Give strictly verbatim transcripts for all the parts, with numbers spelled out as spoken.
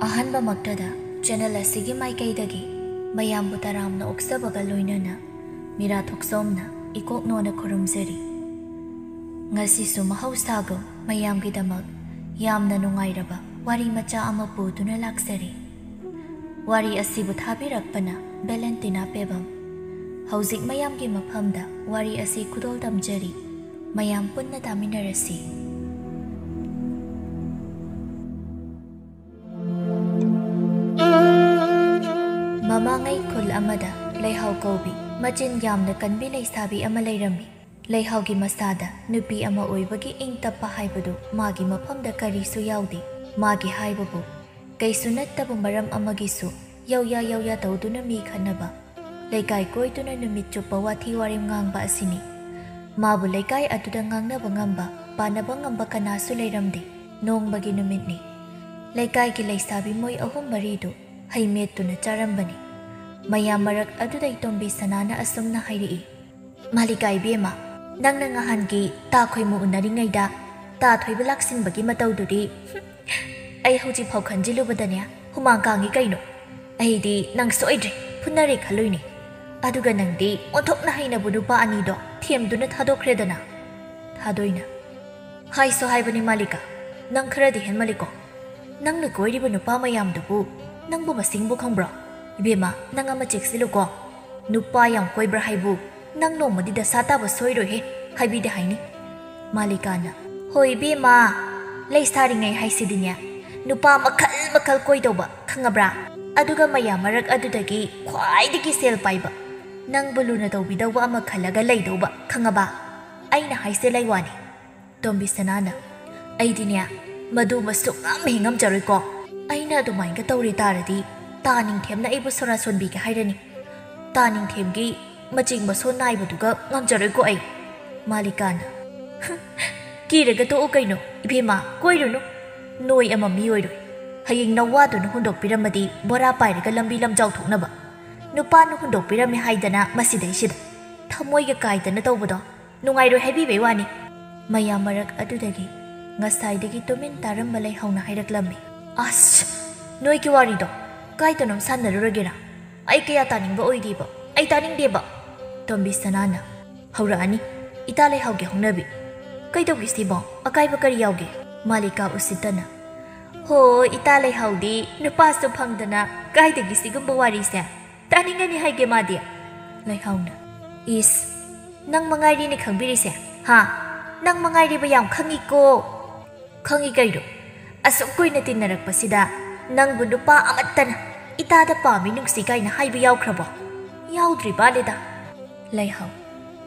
ꯑꯍꯥꯟꯕꯃꯛꯇꯗ channel ꯑꯁꯤꯒꯤ ꯃꯥꯏꯀꯩꯗꯒꯤ ꯃꯌꯥꯝꯕꯨ ꯇꯔꯥꯝꯅ ꯑꯣꯛꯆꯕꯒ ꯂꯣꯏꯅꯅ ꯃꯤꯔꯥ ꯊꯣꯛꯆꯣꯝꯅ ꯏꯀꯣꯛ ꯅꯣꯟꯅ ꯈꯨꯔꯨꯝꯖꯔꯤ꯫ ꯉꯁꯤꯁꯨ ꯃꯍꯧꯁꯥꯒꯨꯝ ꯃꯌꯥꯝꯒꯤꯗꯃꯛ ꯌꯥꯝꯅ ꯅꯨꯡꯉꯥꯏꯔꯕ ꯋꯥꯔꯤ ꯃꯆꯥ ꯑꯃ ꯄꯨꯗꯨꯅ ꯂꯥꯛꯆꯔꯤ꯫ ꯋꯥꯔꯤ ꯑꯁꯤꯕꯨ ꯊꯥꯕꯤꯔꯛꯄꯅ ꯚꯦꯂꯦꯟꯇꯤꯅꯥ ꯄꯦꯕꯝ꯫ ꯍꯧꯖꯤꯛ ꯃꯌꯥꯝꯒꯤ ꯃꯐꯝꯗ ꯋꯥꯔꯤ ꯑꯁꯤ ꯈꯨꯗꯣꯜ ꯇꯝꯖꯔꯤ꯫ ꯃꯌꯥꯝ ꯄꯨꯟꯅ ꯇꯥꯃꯤꯟꯅꯔꯁꯤ꯫ ꯃꯃꯥꯡꯉꯩ ꯈꯨꯜ ꯑꯃꯗ ꯂꯩꯍꯥꯎ ꯀꯧꯕꯤ ꯃꯆꯤꯟ ꯌꯥꯝꯅ ꯀꯟꯕꯤ ꯂꯩꯁꯥꯕꯤ ꯑꯃ ꯂꯩꯔꯝꯃꯤ꯫ ꯂꯩꯍꯥꯎꯒꯤ ꯃꯁꯥꯗ ꯅꯨꯄꯤ ꯑꯃ ꯑꯣꯏꯕꯒꯤ ꯏꯪ ꯇꯞꯄ ꯍꯥꯏꯕꯗꯨ ꯃꯥꯒꯤ ꯃꯐꯝꯗ ꯀꯔꯤꯁꯨ ꯌꯥꯎꯗꯦ꯫ ꯃꯥꯒꯤ ꯍꯥꯏꯕꯕꯨ ꯀꯩꯁꯨ ꯅꯠꯇꯕ ꯃꯔꯝ ꯑꯃꯒꯤꯁꯨ ꯌꯧꯌꯥ ꯌꯧꯌꯥ ꯇꯧꯗꯨꯅ ꯃꯤ ꯈꯠꯅꯕ, ꯂꯩꯀꯥꯏ ꯀꯣꯏꯗꯨꯅ ꯅꯨꯃꯤꯠ ꯆꯨꯞꯄ ꯋꯥꯊꯤ ꯋꯥꯔꯦꯝ ꯉꯥꯡꯕ ꯑꯁꯤꯅꯤ꯫ ꯃꯥꯕꯨ ꯂꯩꯀꯥꯏ ꯑꯗꯨꯗ ꯉꯥꯡꯅꯕ ꯉꯝꯕ, ꯄꯥꯅꯕ ꯉꯝꯕ ꯀꯅꯥꯁꯨ ꯂꯩꯔꯝꯗꯦ꯫ ꯅꯣꯡꯃꯒꯤ ꯅꯨꯃꯤꯠꯅꯤ꯫ ꯂꯩꯀꯥꯏꯒꯤ ꯂꯩꯁꯥꯕꯤ ꯃꯣꯏ ꯑꯍꯨꯝ ꯃꯔꯤꯗꯨ ꯍꯩ ꯃꯦꯠꯇꯨꯅ ꯆꯥꯔꯝꯕꯅꯤ꯫ ꯃꯌꯥꯝ ꯃꯔꯛ ꯑꯗꯨꯗ ꯏꯇꯣꯝꯕꯤ ꯁꯅꯥꯅ ꯑꯁꯨꯝꯅ ꯍꯥꯏꯔꯛꯏ, "ꯃꯥꯂꯤꯀꯥ ꯏꯕꯦꯝꯃ, ꯅꯪꯅ ꯉꯍꯥꯟꯒꯤ ꯇꯥ ꯈꯣꯏꯃꯨ ꯎꯅꯔꯤꯉꯩꯗ ꯇꯥ ꯊꯣꯏꯕ ꯂꯥꯛꯁꯤꯟꯕꯒꯤ ꯃꯇꯧꯗꯨꯗꯤ, ꯑꯩ ꯍꯧꯖꯤꯛꯐꯥꯎ ꯈꯟꯖꯤꯜꯂꯨꯕꯗꯅꯦ ꯍꯨꯃꯥꯡ ꯀꯥꯡꯉꯤ ꯀꯩꯅꯣ꯫ ꯑꯩꯗꯤ ꯅꯪ ꯁꯣꯏꯗ꯭ꯔꯦ ꯐꯨꯅꯔꯦ ꯈꯜꯂꯨꯏꯅꯦ꯫ ꯑꯗꯨꯒ ꯅꯪꯗꯤ ꯑꯣꯟꯊꯣꯛꯅ ꯍꯩꯅꯕ ꯅꯨꯄꯥ ꯑꯅꯤꯗꯣ ꯊꯦꯝꯗꯨꯅ ꯊꯥꯗꯣꯛꯈ꯭ꯔꯦꯗꯅ꯫" ꯊꯥꯗꯣꯏꯅ, "ꯍꯥꯏꯁꯨ ꯍꯥꯏꯕꯅꯤ ꯃꯥꯂꯤꯀꯥ, ꯅꯪ ꯈꯔꯗꯤ ꯍꯦꯟꯃꯜꯂꯤꯀꯣ꯫ ꯅꯪꯅ ꯀꯣꯏꯔꯤꯕ ꯅꯨꯄꯥ ꯃꯌꯥꯝꯗꯨꯕꯨ ꯅꯪꯕꯨ ꯃꯁꯤꯡꯕꯨ ꯈꯪꯕ꯭ꯔꯣ? ꯏꯕꯦꯝꯃ, ꯅꯪ ꯑꯃ ꯆꯦꯛꯁꯤꯜꯂꯨꯀꯣ꯫ ꯅꯨꯄꯥ ꯌꯥꯝ ꯀꯣꯏꯕ꯭ꯔꯥ ꯍꯥꯏꯕꯨ ꯅꯪ ꯅꯣꯡꯃꯗꯤ ꯗꯁꯥ ꯇꯥꯕ ꯁꯣꯏꯔꯣꯏꯍꯦ, ꯍꯥꯏꯕꯤꯗꯦ ꯍꯥꯏꯅꯤ꯫" ꯃꯥꯂꯤꯀꯥꯅ, "ꯍꯣꯏ ꯏꯕꯦꯝꯃ, ꯂꯩꯁꯥꯔꯤꯉꯩ ꯍꯥꯏꯁꯤꯗꯤꯅꯦ ꯅꯨꯄꯥ ꯃꯈꯜ ꯃꯈꯜ ꯀꯣꯏꯗꯧꯕ, ꯈꯪꯉꯕ꯭ꯔꯥ? ꯑꯗꯨꯒ ꯃꯌꯥꯝ ꯃꯔꯛ ꯑꯗꯨꯗꯒꯤ ꯈ꯭ꯋꯥꯏꯗꯒꯤ ꯁꯦꯜ ꯄꯥꯏꯕ ꯅꯪꯕꯨ ꯂꯨꯅ ꯇꯧꯕꯤꯗꯧꯕ ꯑꯃ ꯈꯜꯂꯒ ꯂꯩꯗꯧꯕ, ꯈꯪꯉꯕ? ꯑꯩꯅ ꯍꯥꯏꯁꯦ ꯂꯩ ꯋꯥꯅꯤ꯫" ꯇꯣꯝꯕꯤ ꯁꯅꯥꯅ, "ꯑꯩꯗꯤꯅꯦ ꯃꯗꯨꯃ ꯁꯨꯡꯉꯝ ꯍꯦꯛ ꯉꯝꯖꯔꯣꯏꯀꯣ꯫ ꯑꯩꯅ ꯑꯗꯨꯃꯥꯏꯅ ꯇꯧꯔꯦ ꯇꯥꯔꯗꯤ ꯇꯥ ꯅꯤꯡꯊꯦꯝꯅ ꯑꯩꯕꯨ ꯁꯣꯔꯥ ꯁꯣꯟꯕꯤꯒꯦ ꯍꯥꯏꯔꯅꯤ꯫ ꯇꯥ ꯅꯤꯡꯊꯦꯝꯒꯤ ꯃꯆꯤꯡ ꯃꯁꯣꯟ ꯅꯥꯏꯕꯗꯨꯒ ꯉꯝꯖꯔꯣꯏꯀꯣ ꯑꯩ꯫" ꯃꯥꯂꯤꯀꯥꯅ, "ꯀꯤꯔꯒ ꯇꯣꯛꯎ ꯀꯩꯅꯣ ꯏꯕꯦꯝꯃ, ꯀꯣꯏꯔꯨꯅꯨ꯫ ꯅꯣꯏ ꯑꯃ ꯃꯤ ꯑꯣꯏꯔꯣꯏ꯫ ꯍꯌꯦꯡ ꯅꯋꯥꯗꯨꯅ ꯍꯨꯟꯗꯣꯛꯄꯤꯔꯝꯃꯗꯤ ꯕꯣꯔꯥ ꯄꯥꯏꯔꯒ ꯂꯝꯕꯤ ꯂꯝꯖꯥꯎ ꯊꯣꯛꯅꯕ꯫ ꯅꯨꯄꯥꯅ ꯍꯨꯟꯗꯣꯛꯄꯤꯔꯝꯃꯦ ꯍꯥꯏꯗꯅ ꯃꯁꯤꯗꯩꯁꯤꯗ ꯊꯃꯣꯏꯒ ꯀꯥꯏꯗꯅ ꯇꯧꯕꯗꯣ ꯅꯨꯡꯉꯥꯏꯔꯣꯏ ꯍꯥꯏꯕꯤꯕꯩ ꯋꯥꯅꯤ꯫" ꯃꯌꯥꯝ ꯃꯔꯛ ꯑꯗꯨꯗꯒꯤ ꯉꯁꯥꯏꯗꯒꯤ ꯇꯨꯃꯤꯟ ꯇꯥꯔꯝꯕ ꯂꯩꯍꯧꯅ ꯍꯥꯏꯔꯛꯂꯝꯃꯤ, "ꯑꯁ!" ꯅꯣꯏꯒꯤ ꯋꯥꯔꯤꯗꯣ ꯀꯥꯏꯗꯅꯣꯝ ꯁꯥꯟꯅꯔꯨꯔꯒꯦꯔꯥ? ꯑꯩ ꯀꯌꯥ ꯇꯥꯅꯤꯡꯕ ꯑꯣꯏꯗꯦꯕ꯫ ꯑꯩ ꯇꯥꯅꯤꯡꯗꯦꯕ꯫ ꯇꯣꯝꯕꯤ ꯁꯅꯥꯅ ꯍꯧꯔꯛꯑꯅꯤ꯫ ꯏꯇꯥ ꯂꯩꯍꯥꯎꯒꯤ ꯍꯧꯅꯕꯤ꯫ ꯀꯩꯗꯧꯒꯦ ꯁꯤꯕꯣ? ꯑꯀꯥꯏꯕ ꯀꯔꯤ ꯌꯥꯎꯒꯦ? ꯃꯥꯂꯤꯀꯥ ꯎꯁꯤꯠꯇꯅ꯫ ꯍꯣ, ꯏꯇꯥ ꯂꯩꯍꯥꯎꯗꯤ ꯅꯨꯄꯥꯁꯨ ꯐꯪꯗꯅ ꯀꯥꯏꯗꯒꯤ ꯁꯤꯒꯨꯝꯕ ꯋꯥꯔꯤꯁꯦ? ꯇꯥꯅꯤꯡꯉꯅꯤ ꯍꯥꯏꯒꯦ ꯃꯥꯗꯤ꯫ ꯂꯩꯍꯥꯎꯅ꯫ ꯏꯁ, ꯅꯪ ꯃꯉꯥꯏꯔꯤꯅꯦ ꯈꯪꯕꯤꯔꯤꯁꯦ꯫ ꯍꯥ? ꯅꯪ ꯃꯉꯥꯏꯔꯤꯕ ꯌꯥꯝ ꯈꯪꯉꯤꯀꯣ꯫ ꯈꯪꯉꯤ ꯀꯩꯅꯣ꯫ ꯑꯁꯨꯛ ꯀꯨꯏꯅ ꯇꯤꯟꯅꯔꯛꯄꯁꯤꯗ ꯅꯪꯕꯨ ꯅꯨꯄꯥ ꯑꯃꯠꯇꯅ "ꯏꯇꯥꯗ ꯄꯥꯝꯃꯤ ꯅꯨꯡꯁꯤ" ꯀꯥꯏꯅ ꯍꯥꯏꯕ ꯌꯥꯎꯈ꯭ꯔꯕꯣ? ꯌꯥꯎꯗ꯭ꯔꯤ ꯃꯥꯜꯂꯦꯗ꯫ ꯂꯩꯍꯥꯎ꯫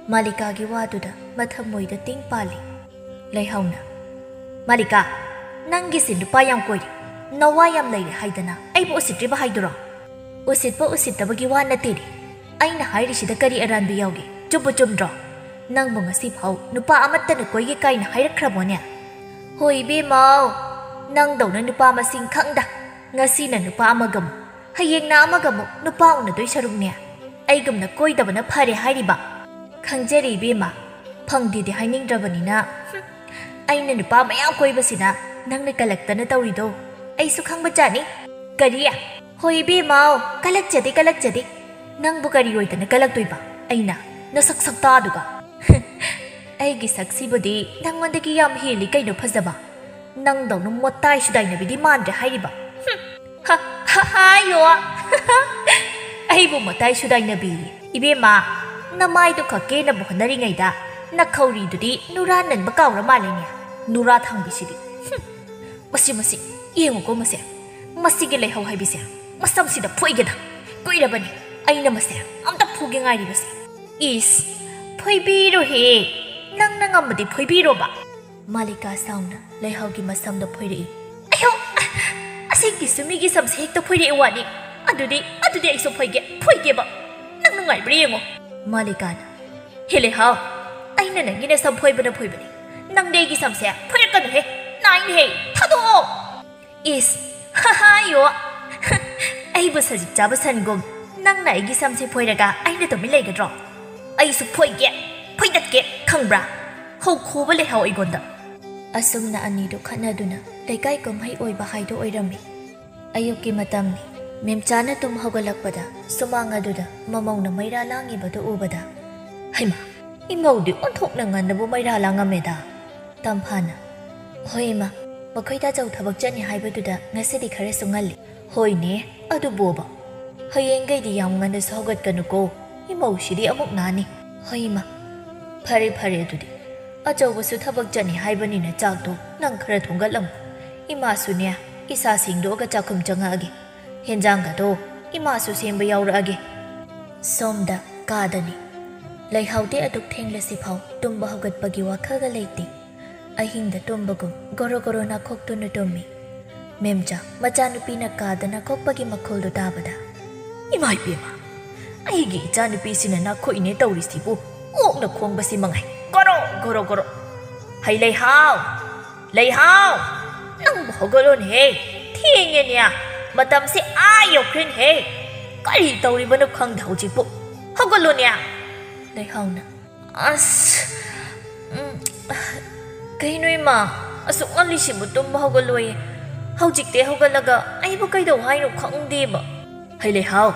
ꯃꯥꯂꯤꯀꯥꯒꯤ ꯋꯥꯗꯨꯗ ꯃꯊꯃꯣꯏꯗ ꯇꯤꯡ ꯄꯥꯜꯂꯤ꯫ ꯂꯩꯍꯥꯎꯅ꯫ "ꯃꯥꯂꯤꯀꯥ, ꯅꯪꯒꯤꯁꯦ ꯅꯨꯄꯥ ꯌꯥꯝ ꯀꯣꯏꯔꯦ, ꯅꯋꯥ ꯌꯥꯝ ꯂꯩꯔꯦ ꯍꯥꯏꯗꯅ ꯑꯩꯕꯨ ꯎꯁꯤꯠꯇ꯭ꯔꯤꯕ ꯍꯥꯏꯗꯨꯔꯣ?" "ꯎꯁꯤꯠꯄ ꯎꯁꯤꯠꯇꯕꯒꯤ ꯋꯥ ꯅꯠꯇꯦꯅꯦ꯫ ꯑꯩꯅ ꯍꯥꯏꯔꯤꯁꯤꯗ ꯀꯔꯤ ꯑꯔꯥꯟꯕ ꯌꯥꯎꯒꯦ? ꯆꯨꯝꯕꯨ ꯆꯨꯝꯗ꯭ꯔꯣ? ꯅꯪꯕꯨ ꯉꯁꯤ ꯐꯥꯎ ꯅꯨꯄꯥ ꯑꯃꯠꯇꯅ ꯀꯣꯏꯒꯦ ꯀꯥꯏꯅ ꯍꯥꯏꯔꯛꯈ꯭ꯔꯕꯣꯅꯦ?" "ꯍꯣꯏ ꯏꯕꯦꯝꯃꯧ, ꯅꯪꯗꯧꯅ ꯅꯨꯄꯥ ꯃꯁꯤꯡ ꯈꯪꯗ ꯉꯁꯤꯅ ꯅꯨꯄꯥ ꯑꯃꯒ ꯑꯃꯨꯛ, ꯍꯌꯦꯡꯅ ꯑꯃꯒ ꯑꯃꯨꯛ ꯅꯨꯄꯥ ꯎꯅꯗꯣꯏ ꯁꯔꯨꯛꯅꯦ, ꯑꯩꯒꯨꯝꯅ ꯀꯣꯏꯗꯕꯅ ꯐꯔꯦ ꯍꯥꯏꯔꯤꯕ꯫ ꯈꯪꯖꯔꯦ ꯏꯕꯦꯝꯃ, ꯐꯪꯗꯦꯗꯤ ꯍꯥꯏꯅꯤꯡꯗ꯭ꯔꯕꯅꯤꯅ, ꯍꯨꯝ, ꯑꯩꯅ ꯅꯨꯄꯥ ꯃꯌꯥꯝ ꯀꯣꯏꯕꯁꯤꯅ ꯅꯪꯅ ꯀꯂꯛꯇꯅ ꯇꯧꯔꯤꯗꯣ ꯑꯩꯁꯨ ꯈꯪꯕ ꯖꯥꯠꯅꯤ꯫ ꯀꯔꯤ? ꯍꯣꯏ ꯏꯕꯦꯝꯃꯧ, ꯀꯂꯛꯆꯗꯦ, ꯀꯂꯛꯆꯗꯦ꯫ ꯅꯪꯕꯨ ꯀꯔꯤ ꯑꯣꯏꯗꯅ ꯀꯂꯛꯇꯣꯏꯕ? ꯑꯩꯅ? ꯅꯁꯛ ꯁꯛꯇꯥꯗꯨꯒ!" "ꯑꯩꯒꯤ ꯁꯛꯁꯤꯕꯨꯗꯤ ꯅꯪꯉꯣꯟꯗꯒꯤ ꯌꯥꯝ ꯍꯦꯜꯂꯤ ꯀꯩꯅꯣ ꯐꯖꯕ꯫ ꯅꯪꯗꯧꯅ ꯃꯣꯇꯥꯏ ꯁꯨꯗꯥꯏꯅꯕꯤꯗꯤ ꯃꯥꯟꯗ꯭ꯔꯦ ꯍꯥꯏꯔꯤꯕ꯫ ꯍꯨꯝ, ꯍ, ꯍ, ꯍꯥꯏꯌꯣ꯫ ꯑꯩꯕꯨ ꯃꯣꯇꯥꯏ ꯁꯨꯗꯥꯏꯅꯕꯤ? ꯏꯕꯦꯝꯃ, ꯅꯃꯥꯏꯗꯨ ꯈꯛ ꯀꯦꯅꯕ ꯍꯣꯠꯅꯔꯤꯉꯩꯗ ꯅꯈꯧꯔꯤꯗꯨꯗꯤ ꯅꯨꯔꯥ ꯅꯟꯕ ꯀꯥꯎꯔ ꯃꯥꯜꯂꯦꯅꯦ, ꯅꯨꯔꯥ ꯊꯥꯡꯕꯤꯁꯤꯗꯤ꯫ ꯍꯨꯝ, ꯃꯁꯤ, ꯃꯁꯤ, ꯌꯦꯡꯉꯨꯀꯣ ꯃꯁꯦ꯫ ꯃꯁꯤꯒꯤ ꯂꯩꯍꯧ ꯍꯥꯏꯕꯤꯁꯦ ꯃꯁꯝꯁꯤꯗ ꯐꯣꯏꯒꯦꯗ꯫ ꯀꯨꯏꯔꯕꯅꯤ ꯑꯩꯅ ꯃꯁꯦ ꯑꯝꯇ ꯐꯨꯒꯦ ꯉꯥꯏꯔꯤꯕꯁꯦ꯫ ꯏꯁ, ꯐꯣꯏꯕꯤꯔꯣꯍꯦ, ꯅꯪꯅ ꯉꯝꯃꯗꯤ ꯐꯣꯏꯕꯤꯔꯣꯕ꯫" ꯃꯥꯂꯤꯀꯥ ꯁꯥꯎꯅ ꯂꯩꯍꯧꯒꯤ ꯃꯁꯝꯗ ꯐꯣꯏꯔꯛꯏ꯫ "ꯑꯌꯣ! ꯑꯁꯦꯡꯀꯤꯁꯨ ꯃꯤꯒꯤ ꯁꯝꯁꯦ ꯍꯦꯛꯇ ꯐꯣꯏꯔꯛꯑꯦ ꯋꯥꯅꯤ꯫ ꯑꯗꯨꯗꯤ, ꯑꯗꯨꯗꯤ ꯑꯩꯁꯨ ꯐꯣꯏꯒꯦ, ꯐꯣꯏꯒꯦꯕ꯫ ꯅꯪ ꯅꯨꯡꯉꯥꯏꯕ꯭ꯔꯥ ꯌꯦꯡꯉꯣ꯫" ꯃꯥꯂꯤꯀꯥꯅ, "ꯍꯦ ꯂꯩꯍꯧ, ꯑꯩꯅ ꯅꯪꯒꯤ ꯅꯁꯝ ꯐꯣꯏꯕꯅ ꯐꯣꯏꯕꯅꯤ꯫ ꯅꯪꯗꯤ ꯑꯩꯒꯤ ꯁꯝꯁꯦ ꯐꯣꯏꯔꯛꯀꯅꯨꯍꯦ, ꯅꯥꯏꯅꯦꯍꯦ, ꯊꯥꯗꯣꯛꯑꯣ!" ꯏꯁ, ꯍꯥꯍꯥ, ꯌꯣ꯫ ꯑꯩꯕꯨ ꯁꯖꯤꯛ ꯆꯥꯕ ꯁꯟꯒꯨꯝ ꯅꯪꯅ ꯑꯩꯒꯤ ꯁꯝꯁꯦ ꯐꯣꯏꯔꯒ ꯑꯩꯅ ꯇꯨꯃꯤꯟ ꯂꯩꯒꯗ꯭ꯔꯣ? ꯑꯩꯁꯨ ꯐꯣꯏꯒꯦ, ꯐꯣꯏꯗꯠꯀꯦ, ꯈꯪꯕ꯭ꯔꯥ? ꯍꯧꯈꯣꯕ ꯂꯩꯍꯧ ꯑꯩꯉꯣꯟꯗ꯫ ꯑꯁꯨꯝꯅ ꯑꯅꯤꯗꯨ ꯈꯠꯅꯗꯨꯅ ꯂꯩꯀꯥꯏ ꯀꯨꯝꯍꯩ ꯑꯣꯏꯕ ꯍꯥꯏꯗꯣ ꯑꯣꯏꯔꯝꯃꯤ꯫ ꯑꯌꯨꯛꯀꯤ ꯃꯇꯝꯅꯤ꯫ ꯃꯦꯝꯆꯥꯅ ꯇꯨꯝ ꯍꯧꯒꯠꯂꯛꯄꯗ ꯁꯨꯃꯥꯡ ꯑꯗꯨꯗ ꯃꯃꯧꯅ ꯃꯩꯔꯥ ꯂꯥꯡꯉꯤꯕꯗꯨ ꯎꯕꯗ, "ꯍꯩꯃꯥ, ꯏꯃꯧꯗꯤ ꯑꯣꯟꯊꯣꯛꯅ ꯉꯟꯅꯕꯨ ꯃꯩꯔꯥ ꯂꯥꯡꯉꯝꯃꯦꯗ!" ꯇꯝꯐꯥꯅ, "ꯍꯣꯏ ꯏꯃꯥ, ꯃꯈꯣꯏꯗ ꯑꯆꯧ ꯊꯕꯛ ꯆꯠꯅꯤ ꯍꯥꯏꯕꯗꯨꯗ ꯉꯁꯤꯗꯤ ꯈꯔꯁꯨ ꯉꯜꯂꯤ꯫" "ꯍꯣꯏꯅꯦ, ꯑꯗꯨꯕꯣꯕ, ꯍꯌꯦꯡꯈꯩꯗꯤ ꯌꯥꯝ ꯉꯟꯅꯁꯨ ꯍꯧꯒꯠꯀꯅꯨꯀꯣ, ꯏꯃꯧꯁꯤꯗꯤ ꯑꯃꯨꯛ ꯅꯥꯅꯤ꯫" "ꯍꯣꯏ ꯏꯃꯥ꯫" "ꯐꯔꯦ ꯐꯔꯦ, ꯑꯗꯨꯗꯤ ꯑꯆꯧꯕꯁꯨ ꯊꯕꯛ ꯆꯠꯅꯤ ꯍꯥꯏꯕꯅꯤꯅ ꯆꯥꯛꯇꯣ ꯅꯪ ꯈꯔ ꯊꯣꯡꯒꯠꯂꯝꯃꯨ꯫ ꯏꯃꯥꯁꯨꯅꯦ, ꯏꯁꯥ ꯁꯦꯡꯗꯣꯛꯑꯒ ꯆꯥꯛꯈꯨꯝ ꯆꯪꯉꯛꯑꯒꯦ꯫ ꯍꯦꯟꯖꯥꯡꯒꯗꯣ ꯏꯃꯥꯁꯨ ꯁꯦꯝꯕ ꯌꯥꯎꯔꯛꯑꯒꯦ꯫" ꯁꯣꯝꯗ ꯀꯥꯗꯅꯤ꯫ ꯂꯩꯍꯥꯎꯗꯤ ꯑꯗꯨꯛ ꯊꯦꯡꯂꯁꯤꯐꯥꯎ ꯇꯨꯝꯕ ꯍꯧꯒꯠꯄꯒꯤ ꯋꯥꯈꯜꯒ ꯂꯩꯇꯦ꯫ ꯑꯍꯤꯡꯗ ꯇꯨꯝꯕꯒꯨꯝ ꯒꯣꯔꯣ ꯒꯣꯔꯣ ꯅꯥꯈꯣꯛꯇꯨꯅ ꯇꯨꯝꯃꯤ꯫ ꯃꯦꯝꯆꯥ ꯃꯆꯥꯅꯨꯄꯤꯅ ꯀꯥꯗ ꯅꯥꯈꯣꯛꯄꯒꯤ ꯃꯈꯣꯜꯗꯨ ꯇꯥꯕꯗ, "ꯏꯃꯥ ꯏꯕꯦꯝꯃ, ꯑꯩꯒꯤ ꯏꯆꯥꯅꯨꯄꯤꯁꯤꯅ ꯅꯥꯈꯣꯛꯏꯅꯦ ꯇꯧꯔꯤꯁꯤꯕꯨ, ꯑꯣꯛꯅ ꯈꯣꯡꯕꯁꯤ ꯃꯉꯥꯏ, ꯒꯣꯔꯣ ꯒꯣꯔꯣ ꯒꯣꯔꯣ꯫ ꯍꯩ ꯂꯩꯍꯥꯎ! ꯂꯩꯍꯥꯎ! ꯅꯪꯕꯨ ꯍꯧꯒꯠꯂꯣꯅꯦꯍꯦ! ꯊꯦꯡꯉꯦꯅꯦ! ꯃꯇꯝꯁꯦ ꯑꯥ ꯌꯧꯈ꯭ꯔꯦꯅꯦꯍꯦ! ꯀꯔꯤ ꯇꯧꯔꯤꯕꯅꯣ ꯈꯪꯗꯦ ꯍꯧꯖꯤꯛꯄꯨ꯫ ꯍꯧꯒꯠꯂꯣꯅꯦ!" ꯂꯩꯍꯥꯎꯅ, "ꯑꯁ, ꯎꯝ, ꯀꯩꯅꯣ ꯏꯃꯥ, ꯑꯁꯨꯛ ꯉꯜꯂꯤꯁꯤꯕꯨ ꯇꯨꯝꯕ ꯍꯧꯒꯠꯂꯣꯏꯌꯦ꯫ ꯍꯧꯖꯤꯛꯇꯤ ꯍꯧꯒꯠꯂꯒ ꯑꯩꯕꯨ ꯀꯩꯗꯧ ꯍꯥꯏꯅꯣ ꯈꯪꯗꯦꯕ꯫" "ꯍꯩ ꯂꯩꯍꯥꯎ,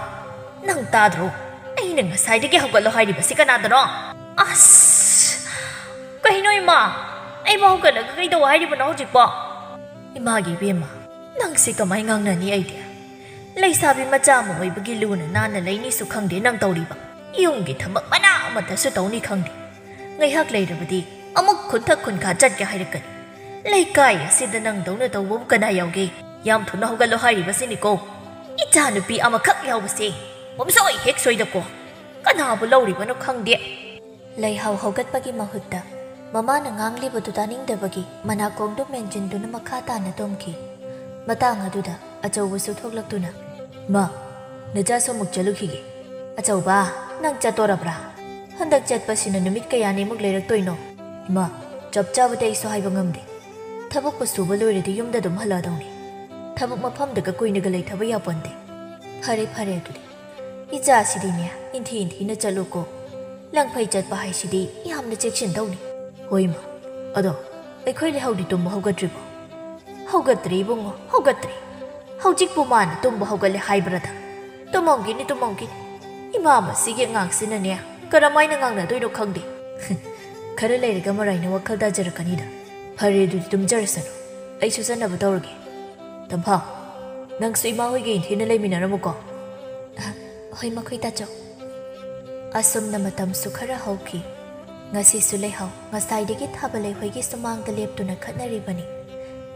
ꯅꯪ ꯇꯥꯗ꯭ꯔꯣ? ꯑꯩꯅ ꯉꯁꯥꯏꯗꯒꯤ ꯍꯧꯒꯠꯂꯣ ꯍꯥꯏꯔꯤꯕꯁꯤ ꯀꯅꯥꯗꯅꯣ?" "ꯑꯁ, ꯀꯩꯅꯣ ꯏꯃꯥ, ꯑꯩꯕꯨ ꯍꯧꯒꯠꯂꯒ ꯀꯩꯗꯧ ꯍꯥꯏꯔꯤꯕꯅꯣ ꯍꯧꯖꯤꯛꯄꯣ?" "ꯏꯃꯥꯒꯤ ꯏꯕꯦꯝꯃ, ꯅꯪꯁꯤ ꯀꯃꯥꯏ ꯉꯥꯡꯅꯅꯤ ꯑꯩꯗꯤ? ꯂꯩꯁꯥꯕꯤ ꯃꯆꯥ ꯑꯃ ꯑꯣꯏꯕꯒꯤ ꯂꯨꯅ ꯅꯥꯟꯅ ꯂꯩꯅꯤꯁꯨ ꯈꯪꯗꯦ ꯅꯪ ꯇꯧꯔꯤꯕ꯫ ꯌꯨꯝꯒꯤ ꯊꯕꯛ ꯃꯅꯥ ꯑꯃꯠꯇꯁꯨ ꯇꯧꯅꯤ ꯈꯪꯗꯦ꯫ ꯉꯥꯏꯍꯥꯛ ꯂꯩꯔꯕꯗꯤ ꯑꯃꯨꯛ ꯈꯨꯟꯊꯛ ꯈꯨꯟꯈꯥ ꯆꯠꯀꯦ ꯍꯥꯏꯔꯛꯀꯅꯤ꯫ ꯂꯩꯀꯥꯏ ꯑꯁꯤꯗ ꯅꯪꯗꯧꯅ ꯇꯧꯕꯕꯨ ꯀꯅꯥ ꯌꯥꯎꯒꯦ? ꯌꯥꯝ ꯊꯨꯅ ꯍꯧꯒꯠꯂꯣ ꯍꯥꯏꯔꯤꯕꯁꯤꯅꯤꯀꯣ꯫ ꯏꯆꯥ ꯅꯨꯄꯤ ꯑꯃꯈꯛ ꯌꯥꯎꯕꯁꯦ ꯄꯨꯝꯁꯣꯏ ꯍꯦꯛ ꯁꯣꯏꯗꯀꯣ꯫ ꯀꯅꯥꯕꯨ ꯂꯧꯔꯤꯕꯅꯣ ꯈꯪꯗꯦ꯫" ꯂꯩꯍꯥꯎ ꯍꯧꯒꯠꯄꯒꯤ ꯃꯍꯨꯠꯇ ꯃꯃꯥꯅ ꯉꯥꯡꯂꯤꯕꯗꯨ ꯇꯥꯅꯤꯡꯗꯕꯒꯤ ꯃꯅꯥꯀꯣꯡꯗꯨ ꯃꯦꯟꯁꯤꯟꯗꯨꯅ ꯃꯈꯥ ꯇꯥꯅ ꯇꯨꯝꯈꯤ꯫ ꯃꯇꯥꯡ ꯑꯗꯨꯗ ꯑꯆꯧꯕꯁꯨ ꯊꯣꯛꯂꯛꯇꯨꯅ, "ꯃꯥ, ꯅꯆꯥꯁꯨ ꯑꯃꯨꯛ ꯆꯠꯂꯨꯈꯤꯒꯦ꯫" "ꯑꯆꯧꯕ, ꯅꯪ ꯆꯠꯇꯣꯔꯕ꯭ꯔꯥ? ꯍꯟꯗꯛ ꯆꯠꯄꯁꯤꯅ ꯅꯨꯃꯤꯠ ꯀꯌꯥꯅꯤꯃꯨꯛ ꯂꯩꯔꯛꯇꯣꯏꯅꯣ?" "ꯏꯃꯥ, ꯆꯞ ꯆꯥꯕꯗꯤ ꯑꯩꯁꯨ ꯍꯥꯏꯕ ꯉꯝꯗꯦ꯫ ꯊꯕꯛꯄꯨ ꯁꯨꯕ ꯂꯣꯏꯔꯗꯤ ꯌꯨꯝꯗ ꯑꯗꯨꯝ ꯍꯜꯂꯛꯑꯗꯧꯅꯤ꯫ ꯊꯕꯛ ꯃꯐꯝꯗꯒ ꯀꯨꯏꯅꯒ ꯂꯩꯊꯕ ꯌꯥꯄꯣꯟꯇꯦ꯫" "ꯐꯔꯦ, ꯐꯔꯦ ꯑꯗꯨꯗꯤ꯫ ꯏꯆꯥꯁꯤꯗꯤꯅꯦ, ꯏꯟꯊꯤ ꯏꯟꯊꯤꯅ ꯆꯠꯂꯨꯀꯣ꯫ ꯂꯪꯐꯩ ꯆꯠꯄ ꯍꯥꯏꯁꯤꯗꯤ ꯌꯥꯝꯅ ꯆꯦꯛꯁꯤꯟꯗꯧꯅꯤ꯫" "ꯍꯣꯏ, ꯏꯃꯥ꯫ ꯑꯗꯣ ꯑꯩꯈꯣꯏ ꯂꯩꯍꯥꯎꯗꯤ ꯇꯨꯝꯕ ꯍꯧꯒꯠꯇ꯭ꯔꯤꯕꯣ?" "ꯍꯧꯒꯠꯇ꯭ꯔꯤ, ꯏꯕꯨꯡꯉꯣ, ꯍꯧꯒꯠꯇ꯭ꯔꯤ꯫ ꯍꯧꯖꯤꯛꯄꯨ ꯃꯥꯅ ꯇꯨꯝꯕ ꯍꯧꯒꯠꯂꯦ ꯍꯥꯏꯕ꯭ꯔꯗ? ꯇꯨꯝꯃꯝꯈꯤꯅꯤ, ꯇꯨꯝꯃꯝꯈꯤꯅꯤ꯫ ꯏꯃꯥ, ꯃꯁꯤꯒꯤ ꯑꯉꯥꯡꯁꯤꯅꯅꯦ ꯀꯔꯝꯍꯥꯏꯅ ꯉꯥꯡꯅꯗꯣꯏꯅꯣ ꯈꯪꯗꯦ꯫ ꯈꯔ ꯂꯩꯔꯒ ꯃꯔꯥꯏꯅ ꯋꯥꯈꯜ ꯇꯥꯖꯔꯛꯀꯅꯤꯗ꯫ ꯐꯔꯦ, ꯑꯗꯨꯗꯤ ꯇꯨꯝꯖꯔꯁꯅꯨ꯫ ꯑꯩꯁꯨ ꯆꯠꯅꯕ ꯇꯧꯔꯒꯦ꯫ ꯇꯝꯐꯥ, ꯅꯪꯁꯨ ꯏꯃꯥ ꯍꯣꯏꯒ ꯏꯟꯊꯤꯅ ꯂꯩꯃꯤꯟꯅꯔꯝꯃꯨꯀꯣ꯫ ꯍꯣꯏ, ꯃꯈꯣꯏ ꯇꯥꯆꯧ꯫ ꯑꯁꯨꯝꯅ ꯃꯇꯝꯁꯨ ꯈꯔ ꯍꯧꯈꯤ꯫ ꯉꯁꯤꯁꯨ ꯂꯩꯍꯥꯎ ꯉꯁꯥꯏꯗꯒꯤ ꯊꯥꯕꯂꯩ ꯍꯣꯏꯒꯤ ꯁꯨꯃꯥꯡꯗ ꯂꯦꯞꯇꯨꯅ ꯈꯠꯅꯔꯤꯕꯅꯤ꯫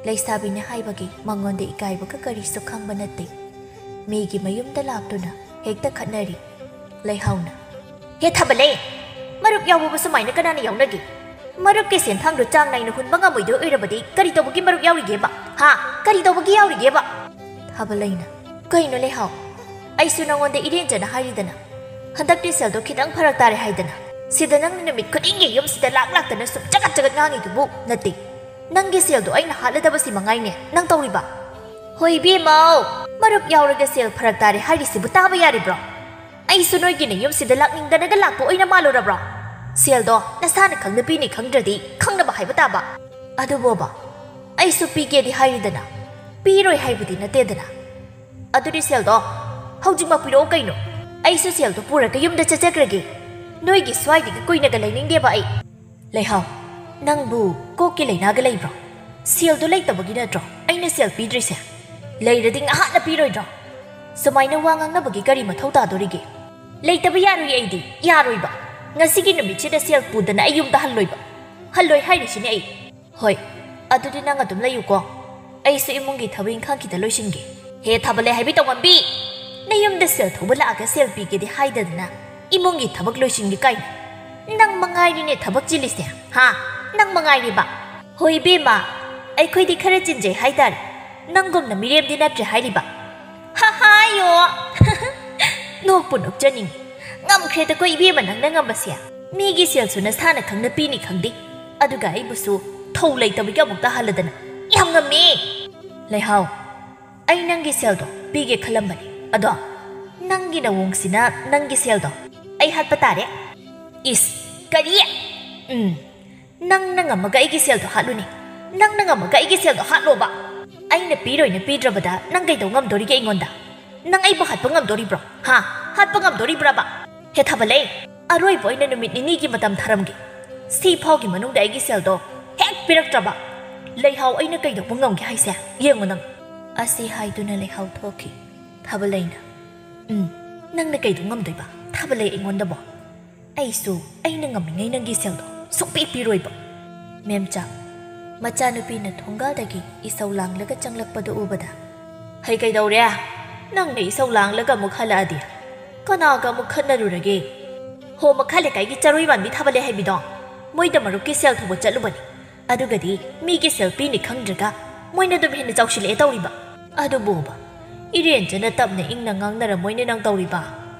ꯂꯩꯁꯥꯕꯤꯅꯤ ꯍꯥꯏꯕꯒꯤ ꯃꯉꯣꯟꯗ ꯏꯀꯥꯏꯕꯒ ꯀꯔꯤꯁꯨ ꯈꯪꯕ ꯅꯠꯇꯦ꯫ ꯃꯤꯒꯤ ꯃꯌꯨꯝꯗ ꯂꯥꯛꯇꯨꯅ ꯍꯦꯛꯇ ꯈꯠꯅꯔꯤ꯫ ꯂꯩꯍꯥꯎꯅ, "ꯍꯦ ꯊꯥꯕꯂꯩ, ꯃꯔꯨꯞ ꯌꯥꯎꯕꯕꯨ ꯁꯨꯃꯥꯏꯅ ꯀꯅꯥꯅ ꯌꯥꯎꯅꯒꯦ? ꯃꯔꯨꯞꯀꯤ ꯁꯦꯟꯊꯥꯡꯗꯨ ꯆꯥꯡ ꯅꯥꯏꯅ ꯍꯨꯟꯕ ꯉꯝꯃꯣꯏꯗꯣꯏ ꯑꯣꯏꯔꯕꯗꯤ ꯀꯔꯤ ꯇꯧꯕꯒꯤ ꯃꯔꯨꯞ ꯌꯥꯎꯔꯤꯒꯦꯕ? ꯍꯥ? ꯀꯔꯤ ꯇꯧꯕꯒꯤ ꯌꯥꯎꯔꯤꯒꯦꯕ?" ꯊꯥꯕꯂꯩꯅ, "ꯀꯩꯅꯣ ꯂꯩꯍꯥꯎ? ꯑꯩꯁꯨ ꯅꯉꯣꯟꯗ ꯏꯔꯦꯟꯖꯅ ꯍꯥꯏꯔꯤꯗꯅ, ꯍꯟꯗꯛꯇꯤ ꯁꯦꯜꯗꯣ ꯈꯤꯇꯪ ꯐꯔꯛ ꯇꯥꯔꯦ ꯍꯥꯏꯗꯅ꯫ ꯁꯤꯗ ꯅꯪꯅ ꯅꯨꯃꯤꯠ ꯈꯨꯗꯤꯡꯒꯤ ꯌꯨꯝꯁꯤꯗ ꯂꯥꯛ ꯂꯥꯛꯇꯅ ꯁꯨꯝ ꯆꯒꯠ ꯆꯒꯠ ꯉꯥꯡꯉꯤꯗꯨꯕꯨ ꯅꯠꯇꯦ꯫ ꯅꯪꯒꯤ ꯁꯦꯜꯗꯣ ꯑꯩꯅ ꯍꯥꯠꯂꯗꯕꯁꯤ ꯃꯉꯥꯏꯅꯦ ꯅꯪ ꯇꯧꯔꯤꯕ?" "ꯍꯣꯏ ꯏꯕꯦꯝꯃꯧ, ꯃꯔꯨꯞ ꯌꯥꯎꯔꯒ ꯁꯦꯜ ꯐꯔꯛ ꯇꯥꯔꯦ ꯍꯥꯏꯔꯤꯁꯤꯕꯨ ꯇꯥꯕ ꯌꯥꯔꯤꯕ꯭ꯔꯣ? ꯑꯩꯁꯨ ꯅꯣꯏꯒꯤꯅ ꯌꯨꯝꯁꯤꯗ ꯂꯥꯛꯅꯤꯡꯗꯅꯒ ꯂꯥꯛꯄ ꯑꯣꯏꯅ ꯃꯥꯜꯂꯨꯔꯕ꯭ꯔꯣ? ꯁꯦꯜꯗꯣ ꯅꯁꯥꯅ ꯈꯪꯅ ꯄꯤꯅꯤ ꯈꯪꯗ꯭ꯔꯗꯤ ꯈꯪꯅꯕ ꯍꯥꯏꯕ ꯇꯥꯕ꯫ ꯑꯗꯨꯕꯣꯕ, ꯑꯩꯁꯨ ꯄꯤꯒꯦꯗꯤ ꯍꯥꯏꯔꯤꯗꯅ, ꯄꯤꯔꯣꯏ ꯍꯥꯏꯕꯗꯤ ꯅꯠꯇꯦꯗꯅ꯫ ꯑꯗꯨꯗꯤ ꯁꯦꯜꯗꯣ ꯍꯧꯖꯤꯛꯃꯛ ꯄꯤꯔꯛꯑꯣ ꯀꯩꯅꯣ? ꯑꯩꯁꯨ ꯁꯦꯜꯗꯣ ꯄꯨꯔꯒ ꯌꯨꯝꯗ ꯆꯠꯆꯈ꯭ꯔꯒꯦ꯫ ꯅꯣꯏꯒꯤ ꯁ꯭ꯋꯥꯏꯗꯒꯤ ꯀꯨꯏꯅꯒ ꯂꯩꯅꯤꯡꯗꯦꯕ ꯑꯩ꯫" "ꯂꯩꯍꯥꯎ, ꯅꯪꯕꯨ ꯀꯣꯛꯀꯤ ꯂꯥꯏꯅꯥꯒ ꯂꯩꯕ꯭ꯔꯣ? ꯁꯦꯜꯗꯣ ꯂꯩꯇꯕꯒꯤ ꯅꯠꯇ꯭ꯔꯣ ꯑꯩꯅ ꯁꯦꯜ ꯄꯤꯗ꯭ꯔꯤꯁꯦ? ꯂꯩꯔꯗꯤ ꯉꯍꯥꯛꯅ ꯄꯤꯔꯣꯏꯗ꯭ꯔꯣ? ꯁꯨꯃꯥꯏꯅ ꯋꯥ ꯉꯥꯡꯅꯕꯒꯤ ꯀꯔꯤ ꯃꯊꯧ ꯇꯥꯗꯣꯔꯤꯒꯦ? ꯂꯩꯇꯕ ꯌꯥꯔꯣꯏ ꯑꯩꯗꯤ, ꯌꯥꯔꯣꯏꯕ꯫ ꯉꯁꯤꯒꯤ ꯅꯨꯃꯤꯠꯁꯤꯗ ꯁꯦꯜ ꯄꯨꯗꯅ ꯑꯩ ꯌꯨꯝꯗ ꯍꯜꯂꯣꯏꯕ꯫ ꯍꯜꯂꯣꯏ ꯍꯥꯏꯔꯤꯁꯤꯅꯦ ꯑꯩ꯫" "ꯍꯣꯏ, ꯑꯗꯨꯗꯤ ꯅꯪ ꯑꯗꯨꯝ ꯂꯩꯌꯨꯀꯣ꯫ ꯑꯩꯁꯨ ꯏꯃꯨꯡꯒꯤ ꯊꯕꯛ ꯏꯪꯈꯥꯡ ꯈꯤꯇ ꯂꯣꯏꯁꯤꯟꯒꯦ꯫" "ꯍꯦ ꯊꯥꯕꯂꯩ ꯍꯥꯏꯕꯤ ꯇꯧꯉꯝꯕꯤ, ꯅꯌꯨꯝꯗ ꯁꯦꯜ ꯊꯧꯕ ꯂꯥꯛꯑꯒ ꯁꯦꯜ ꯄꯤꯒꯦꯗꯤ ꯍꯥꯏꯗꯗꯅ ꯏꯃꯨꯡꯒꯤ ꯊꯕꯛ ꯂꯣꯏꯁꯤꯟꯒꯦ ꯀꯥꯏꯅ꯫ ꯅꯪ ꯃꯉꯥꯏꯔꯤꯅꯦ ꯊꯕꯛ ꯆꯤꯜꯂꯤꯁꯦ, ꯍꯥ? ꯅꯪ ꯃꯉꯥꯏꯔꯤꯕ?" "ꯍꯣꯏ ꯏꯕꯦꯝꯃ, ꯑꯩꯈꯣꯏꯗꯤ ꯈꯔ ꯆꯤꯟꯖꯩ ꯍꯥꯏꯇꯥꯔꯦ꯫ ꯅꯪꯒꯨꯝꯅ ꯃꯤꯔꯦꯝꯗꯤ ꯅꯠꯇ꯭ꯔꯦ ꯍꯥꯏꯔꯤꯕ꯫" "ꯍꯥ ꯍꯥꯏꯌꯣ꯫" "ꯅꯣꯛꯄꯨ ꯅꯣꯛꯆꯅꯤꯡꯉꯤ꯫ ꯉꯝꯈ꯭ꯔꯦꯗꯀꯣ ꯏꯕꯦꯝꯃ ꯅꯪꯅ ꯉꯝꯕꯁꯦ꯫ ꯃꯤꯒꯤ ꯁꯦꯜꯁꯨ ꯅꯁꯥꯅ ꯈꯪꯅ ꯄꯤꯅꯤ ꯈꯪꯗꯦ, ꯑꯗꯨꯒ ꯑꯩꯕꯨꯁꯨ ꯊꯧ ꯂꯩꯇꯕꯒꯤ ꯑꯃꯨꯛꯇ ꯍꯜꯂꯗꯅ꯫ ꯌꯥꯝ ꯉꯝꯃꯦ!" "ꯂꯩꯍꯥꯎ, ꯑꯩ ꯅꯪꯒꯤ ꯁꯦꯜꯗꯣ ꯄꯤꯒꯦ ꯈꯜꯂꯝꯕꯅꯤ, ꯑꯗꯣ ꯅꯪꯒꯤ ꯅꯋꯣꯡꯁꯤꯅ ꯅꯪꯒꯤ ꯁꯦꯜꯗꯣ ꯑꯩ ꯍꯥꯠꯄ ꯇꯥꯔꯦ꯫" "ꯏꯁ, ꯀꯔꯤ? ꯎꯝ, ꯅꯪꯅ ꯉꯝꯃꯒ ꯑꯩꯒꯤ ꯁꯦꯜꯗꯣ ꯍꯥꯠꯂꯨꯅꯦ꯫ ꯅꯪꯅ ꯉꯝꯃꯒ ꯑꯩꯒꯤ ꯁꯦꯜꯗꯣ ꯍꯥꯠꯂꯣꯕ꯫" ꯑꯩꯅ ꯄꯤꯔꯣꯏꯅ ꯄꯤꯗ꯭ꯔꯕꯗ ꯅꯪ ꯀꯩꯗꯧ ꯉꯝꯗꯣꯔꯤꯒꯦ ꯑꯩꯉꯣꯟꯗ? ꯅꯪ ꯑꯩꯕꯨ ꯍꯥꯠꯄ ꯉꯝꯗꯣꯔꯤꯕ꯭ꯔꯣ? ꯍꯥ? ꯍꯥꯠꯄ ꯉꯝꯗꯣꯔꯤꯕ꯭ꯔꯕ? ꯍꯦ ꯊꯥꯕꯂꯩ, ꯑꯔꯣꯏꯕ ꯑꯣꯏꯅ ꯅꯨꯃꯤꯠ ꯅꯤꯅꯤꯒꯤ ꯃꯇꯝ ꯊꯥꯔꯝꯒꯦ꯫ ꯁꯤ ꯐꯥꯎꯒꯤ ꯃꯅꯨꯡꯗ ꯑꯩꯒꯤ ꯁꯦꯜꯗꯣ ꯍꯦꯛ ꯄꯤꯔꯛꯇ꯭ꯔꯕ, ꯂꯩꯍꯥꯎ, ꯑꯩꯅ ꯀꯩꯗꯧꯕ ꯉꯝꯒꯦ ꯍꯥꯏꯁꯦ? ꯌꯦꯡꯉꯨ ꯅꯪ꯫ ꯑꯁꯤ ꯍꯥꯏꯗꯨꯅ ꯂꯩꯍꯥꯎ ꯊꯣꯛꯈꯤ꯫ ꯊꯥꯕꯂꯩꯅ, "ꯎꯝ, ꯅꯪꯅ ꯀꯩꯗꯧ ꯉꯝꯗꯣꯏꯕ? ꯊꯥꯕꯂꯩ, ꯑꯩꯉꯣꯟꯗꯕꯣ? ꯑꯩꯁꯨ ꯑꯩꯅ ꯉꯝꯃꯤꯉꯩ ꯅꯪꯒꯤ ꯁꯦꯜꯗꯣ ꯁꯨꯡꯄꯤ ꯄꯤꯔꯣꯏꯕ꯫" ꯃꯦꯝꯆꯥ, ꯃꯆꯥꯅꯨꯄꯤꯅ ꯊꯣꯡꯒꯥꯜꯗꯒꯤ ꯏꯁꯧ ꯂꯥꯡꯂꯒ ꯆꯪꯂꯛꯄꯗꯨ ꯎꯕꯗ, "ꯍꯩ, ꯀꯩꯗꯧꯔꯦ? ꯅꯪꯅ ꯏꯁꯧ ꯂꯥꯡꯂꯒ ꯑꯃꯨꯛ ꯍꯜꯂꯛꯑꯗꯤ ꯀꯅꯥꯒ ꯑꯃꯨꯛ ꯈꯠꯅꯔꯨꯔꯒꯦ?" "ꯍꯣ, ꯃꯈꯥ ꯂꯩꯀꯥꯏꯒꯤ ꯆꯔꯣꯏ ꯃꯥꯟꯕꯤ ꯊꯥꯕꯂꯩ ꯍꯥꯏꯕꯤꯗꯣ, ꯃꯣꯏꯗ ꯃꯔꯨꯞꯀꯤ ꯁꯦꯜ ꯊꯧꯕ ꯆꯠꯂꯨꯕꯅꯤ꯫ ꯑꯗꯨꯒꯗꯤ ꯃꯤꯒꯤ ꯁꯦꯜ ꯄꯤꯅꯤ ꯈꯪꯗ꯭ꯔꯒ ꯃꯣꯏꯅ ꯑꯗꯨꯝ ꯍꯦꯟꯅ ꯆꯥꯎꯁꯤꯜꯂꯛꯑꯦ ꯇꯧꯔꯤꯕ꯫ ꯑꯗꯨꯕꯨꯕ, ꯏꯔꯦꯟꯖꯅ ꯇꯞꯅ ꯏꯪꯅ ꯉꯥꯡꯅꯔꯝꯃꯣꯏꯅꯦ ꯅꯪ ꯇꯧꯔꯤꯕ꯫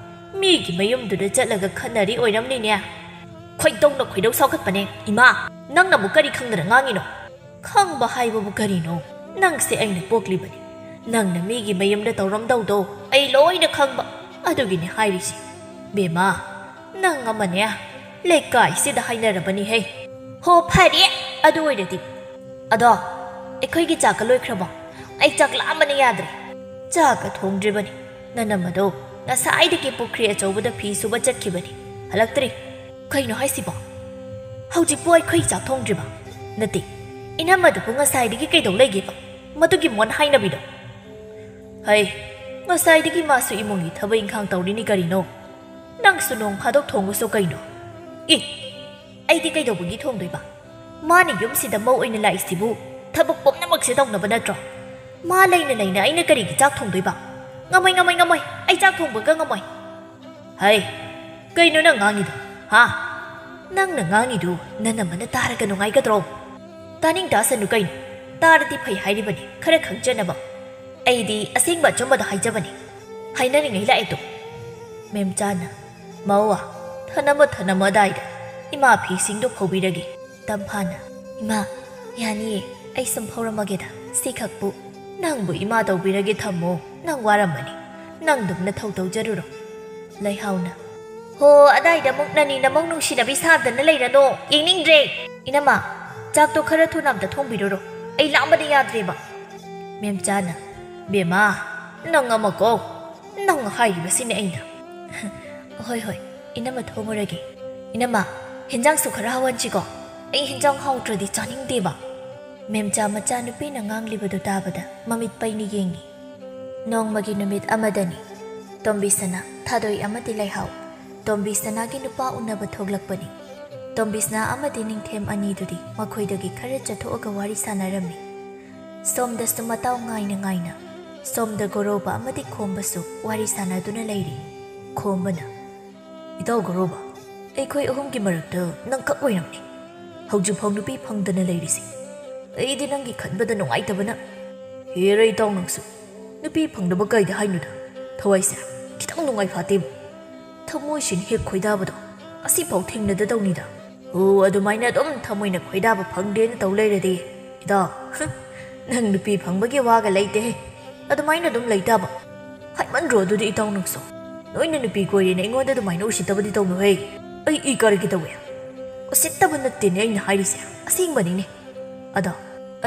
ꯃꯤꯒꯤ ꯃꯌꯨꯝꯗꯨꯗ ꯆꯠꯂꯒ ꯈꯠꯅꯔꯤ ꯑꯣꯏꯔꯝꯅꯤꯅꯦ꯫" ꯈꯣꯏꯗꯧꯅ ꯈꯣꯏꯗꯧ ꯁꯥꯎꯒꯠꯄꯅꯦ꯫ "ꯏꯃꯥ, ꯅꯪꯅꯕꯨ ꯀꯔꯤ ꯈꯪꯗꯅ ꯉꯥꯡꯉꯤꯅꯣ? ꯈꯪꯕ ꯍꯥꯏꯕꯕꯨ ꯀꯔꯤꯅꯣ? ꯅꯪꯁꯦ ꯑꯩꯅ ꯄꯣꯛꯂꯤꯕꯅꯤ꯫ ꯅꯪꯅ ꯃꯤꯒꯤ ꯃꯌꯨꯝꯗ ꯇꯧꯔꯝꯗꯧꯗꯣ ꯑꯩ ꯂꯣꯏꯅ ꯈꯪꯕ꯫ ꯑꯗꯨꯒꯤꯅꯦ ꯍꯥꯏꯔꯤꯁꯦ꯫ ꯕꯦꯝꯃ, ꯅꯪ ꯑꯃꯅꯦ, ꯂꯩꯀꯥꯏꯁꯤꯗ ꯍꯥꯏꯅꯔꯕꯅꯤꯍꯦ꯫" "ꯍꯣ, ꯐꯔꯦ, ꯑꯗꯨ ꯑꯣꯏꯔꯗꯤ꯫ ꯑꯗꯣ, ꯑꯩꯈꯣꯏꯒꯤ ꯆꯥꯛꯀ ꯂꯣꯏꯈ꯭ꯔꯕꯣ? ꯑꯩ ꯆꯥꯛ ꯂꯥꯝꯕꯅ ꯌꯥꯗ꯭ꯔꯦ꯫" "ꯆꯥꯛꯀ ꯊꯣꯡꯗ꯭ꯔꯤꯕꯅꯤ꯫ ꯅꯅꯝꯃꯗꯣ ꯉꯁꯥꯏꯗꯒꯤ ꯄꯨꯈ꯭ꯔꯤ ꯑꯆꯧꯕꯗ ꯐꯤ ꯁꯨꯕ ꯆꯠꯈꯤꯕꯅꯤ, ꯍꯜꯂꯛꯇ꯭ꯔꯤ꯫" "ꯀꯩꯅꯣ ꯍꯥꯏꯁꯤꯕꯣ? ꯍꯧꯖꯤꯛꯄꯨ ꯑꯩꯈꯣꯏ ꯆꯥꯛ ꯊꯣꯡꯗ꯭ꯔꯤꯕ? ꯅꯠꯇꯦ, ꯏꯅꯝꯃꯗꯨꯕꯨ ꯉꯁꯥꯏꯗꯒꯤ ꯀꯩꯗꯧ ꯂꯩꯒꯦꯕ? ꯃꯗꯨꯒꯤ ꯃꯣꯟ ꯍꯥꯏꯅꯕꯤꯗꯣ?" "ꯍꯩ, ꯉꯁꯥꯏꯗꯒꯤ ꯃꯥꯁꯨ ꯏꯃꯨꯡꯒꯤ ꯊꯕꯛ ꯏꯪꯈꯥꯡ ꯇꯧꯔꯤꯅꯤ ꯀꯔꯤꯅꯣ? ꯅꯪꯁꯨ ꯅꯣꯡ ꯐꯥꯗꯣꯛ ꯊꯣꯡꯉꯨꯁꯣ ꯀꯩꯅꯣ?" "ꯑꯦ, ꯑꯩꯗꯤ ꯀꯩꯗꯧꯕꯒꯤ ꯊꯣꯡꯗꯣꯏꯕ? ꯃꯥꯅ ꯌꯨꯝꯁꯤꯗ ꯃꯧ ꯑꯣꯏꯅ ꯂꯥꯛꯏꯁꯤꯕꯨ ꯊꯕꯛ ꯄꯨꯝꯅꯃꯛꯁꯦ ꯇꯧꯅꯕ ꯅꯠꯇ꯭ꯔꯣ? ꯃꯥ ꯂꯩꯅ ꯂꯩꯅ ꯑꯩꯅ ꯀꯔꯤꯒꯤ ꯆꯥꯛ ꯊꯣꯡꯗꯣꯏꯕ? ꯉꯝꯃꯣꯏ, ꯉꯝꯃꯣꯏ, ꯉꯝꯃꯣꯏ꯫ ꯑꯩ ꯆꯥꯛ ꯊꯣꯡꯕꯒ ꯉꯝꯃꯣꯏ꯫" "ꯍꯩ, ꯀꯩꯅꯣ ꯅꯪ ꯉꯥꯡꯉꯤꯗꯣ? ꯍꯥ? ꯅꯪꯅ ꯉꯥꯡꯉꯤꯗꯨ ꯅꯅꯝꯃꯅ ꯇꯥꯔꯒ ꯅꯨꯡꯉꯥꯏꯒꯗ꯭ꯔꯣ?" "ꯇꯥꯅꯤꯡ ꯇꯥꯁꯅꯨ ꯀꯩꯅꯣ꯫ ꯇꯥꯔꯗꯤ ꯐꯩ ꯍꯥꯏꯔꯤꯕꯅꯤ, ꯈꯔ ꯈꯪꯖꯅꯕ꯫ ꯑꯩꯗꯤ ꯑꯁꯦꯡꯕ ꯑꯆꯨꯝꯕꯗꯣ ꯍꯥꯏꯖꯕꯅꯤ꯫ ꯍꯥꯏꯅꯔꯤꯉꯩ ꯂꯥꯛꯑꯦ ꯇꯨ꯫" ꯃꯦꯝꯆꯥꯅ, "ꯃꯧ, ꯊꯅꯝꯃꯣ, ꯊꯅꯝꯃꯣ ꯑꯗꯥꯏꯗ꯫ ꯏꯃꯥ ꯐꯤꯁꯤꯡꯗꯣ ꯐꯧꯕꯤꯔꯒꯦ꯫" ꯇꯝꯐꯥꯅ, "ꯏꯃꯥ, ꯌꯥꯅꯤꯌꯦ, ꯑꯩ ꯁꯨꯝ ꯐꯧꯔꯝꯃꯒꯦꯗ, ꯁꯤꯈꯛꯄꯨ꯫" "ꯅꯪꯕꯨ ꯏꯃꯥ ꯇꯧꯕꯤꯔꯒꯦ ꯊꯝꯃꯣ, ꯅꯪ ꯋꯥꯔꯝꯃꯅꯤ꯫ ꯅꯪꯗꯨꯝ ꯅꯊꯧ ꯇꯧꯖꯔꯨꯔꯣ꯫" ꯂꯩꯍꯥꯎꯅ, "ꯍꯣ, ꯑꯗꯥꯏꯗ ꯑꯃꯨꯛ ꯅꯅꯤ ꯅꯃꯧ ꯅꯨꯡꯁꯤꯅꯕꯤ ꯁꯥꯗꯅ ꯂꯩꯔꯅꯣ, ꯌꯦꯡꯅꯤꯡꯗ꯭ꯔꯦ꯫ ꯏꯅꯝꯃ, ꯆꯥꯛꯇꯣ ꯈꯔ ꯊꯨꯅ ꯑꯝꯇ ꯊꯣꯡꯕꯤꯔꯨꯔꯣ, ꯑꯩ ꯂꯥꯝꯕꯗ ꯌꯥꯗ꯭ꯔꯦꯕ꯫" ꯃꯦꯝꯆꯥꯅ, "ꯕꯦꯝꯃ, ꯅꯪ ꯑꯃꯀꯣ, ꯅꯪ ꯍꯥꯏꯔꯤꯕꯁꯤꯅꯦ ꯑꯩꯅ꯫" "ꯍꯣꯏ, ꯍꯣꯏ, ꯏꯅꯝꯃ ꯊꯣꯡꯉꯨꯔꯒꯦ꯫ ꯏꯅꯝꯃ, ꯍꯦꯟꯖꯥꯡꯁꯨ ꯈꯔ ꯍꯥꯎꯍꯟꯁꯤꯀꯣ꯫ ꯑꯩ ꯍꯦꯟꯖꯥꯡ ꯍꯥꯎꯇ꯭ꯔꯗꯤ ꯆꯥꯅꯤꯡꯗꯦꯕ꯫" ꯃꯦꯝꯆꯥ ꯃꯆꯥꯅꯨꯄꯤꯅ ꯉꯥꯡꯂꯤꯕꯗꯨ ꯇꯥꯕꯗ ꯃꯃꯤꯠ ꯄꯩꯅ ꯌꯦꯡꯉꯤ꯫ ꯅꯣꯡꯃꯒꯤ ꯅꯨꯃꯤꯠ ꯑꯃꯗꯅꯤ꯫ ꯇꯣꯝꯕꯤꯁꯅꯥ, ꯊꯥꯗꯣꯏ ꯑꯃꯗꯤ ꯂꯩꯍꯥꯎ, ꯇꯣꯝꯕꯤꯁꯅꯥꯒꯤ ꯅꯨꯄꯥ ꯎꯅꯕ ꯊꯣꯛꯂꯛꯄꯅꯤ꯫ ꯇꯣꯝꯕꯤꯁꯅꯥ ꯑꯃꯗꯤ ꯅꯤꯡꯊꯦꯝ ꯑꯅꯤꯗꯨꯗꯤ ꯃꯈꯣꯏꯗꯒꯤ ꯈꯔ ꯆꯠꯊꯣꯛꯑꯒ ꯋꯥꯔꯤ ꯁꯥꯟꯅꯔꯝꯃꯤ꯫ ꯁꯣꯝꯗꯁꯨ ꯃꯇꯥꯎ ꯉꯥꯏꯅ ꯉꯥꯏꯅ ꯁꯣꯝꯗ ꯒꯣꯔꯣꯕ ꯑꯃꯗꯤ ꯈꯣꯝꯕꯁꯨ ꯋꯥꯔꯤ ꯁꯥꯟꯅꯗꯨꯅ ꯂꯩꯔꯤ꯫ ꯈꯣꯝꯕꯅ, "ꯏꯇꯥꯎ ꯒꯣꯔꯣꯕ, ꯑꯩꯈꯣꯏ ꯑꯍꯨꯝꯒꯤ ꯃꯔꯛꯇ ꯅꯪ ꯈꯛ ꯑꯣꯏꯔꯝꯅꯤ ꯍꯧꯖꯤꯛꯐꯥꯎ ꯅꯨꯄꯤ ꯐꯪꯗꯅ ꯂꯩꯔꯤꯁꯦ꯫ ꯑꯩꯗꯤ ꯅꯪꯒꯤ ꯈꯟꯕꯗ ꯅꯨꯡꯉꯥꯏꯇꯕꯅ꯫" "ꯍꯦꯔ ꯏꯇꯥꯎ, ꯅꯪꯁꯨ ꯅꯨꯄꯤ ꯐꯪꯗꯕ ꯀꯩꯗ ꯍꯥꯏꯅꯨꯗ꯫ ꯊꯋꯥꯏꯁꯦ ꯈꯤꯇꯪ ꯅꯨꯡꯉꯥꯏ ꯐꯥꯠꯇꯦꯕꯨ꯫ ꯊꯃꯣꯏꯁꯤꯅ ꯍꯦꯛ ꯈꯣꯏꯗꯥꯕꯗꯣ ꯑꯁꯤꯐꯥꯎ ꯊꯦꯡꯅꯗꯗꯧꯅꯤꯗ꯫ ꯑꯣ, ꯑꯗꯨꯃꯥꯏꯅ ꯑꯗꯨꯝ ꯊꯃꯣꯏꯅ ꯈꯣꯏꯗꯥꯕ ꯐꯪꯗꯦꯅ ꯇꯧ ꯂꯩꯔꯗꯤ, ꯏꯇꯥꯎ, ꯅꯪ ꯅꯨꯄꯤ ꯐꯪꯕꯒꯤ ꯋꯥꯒ ꯂꯩꯇꯦꯍꯦ꯫ ꯑꯗꯨꯃꯥꯏꯅ ꯑꯗꯨꯝ ꯂꯩꯇꯥꯕ꯫ ꯍꯥꯏꯃꯟꯗ꯭ꯔꯣ ꯑꯗꯨꯗꯤ ꯏꯇꯥꯎ ꯅꯪꯁꯨ? ꯅꯣꯏꯅ ꯅꯨꯄꯤ ꯀꯣꯏꯔꯦꯅ ꯑꯩꯉꯣꯟꯗ ꯑꯗꯨꯃꯥꯏꯅ ꯎꯁꯤꯠꯇꯕꯗꯤ ꯇꯧꯅꯨꯍꯦ꯫ ꯑꯩ ꯏ ꯀꯥꯔꯒꯦ ꯇꯧꯋꯦ꯫ ꯎꯁꯤꯠꯇꯕ ꯅꯠꯇꯦꯅꯦ ꯑꯩꯅ ꯍꯥꯏꯔꯤꯁꯦ, ꯑꯁꯦꯡꯕꯅꯤꯅꯦ꯫ ꯑꯗꯣ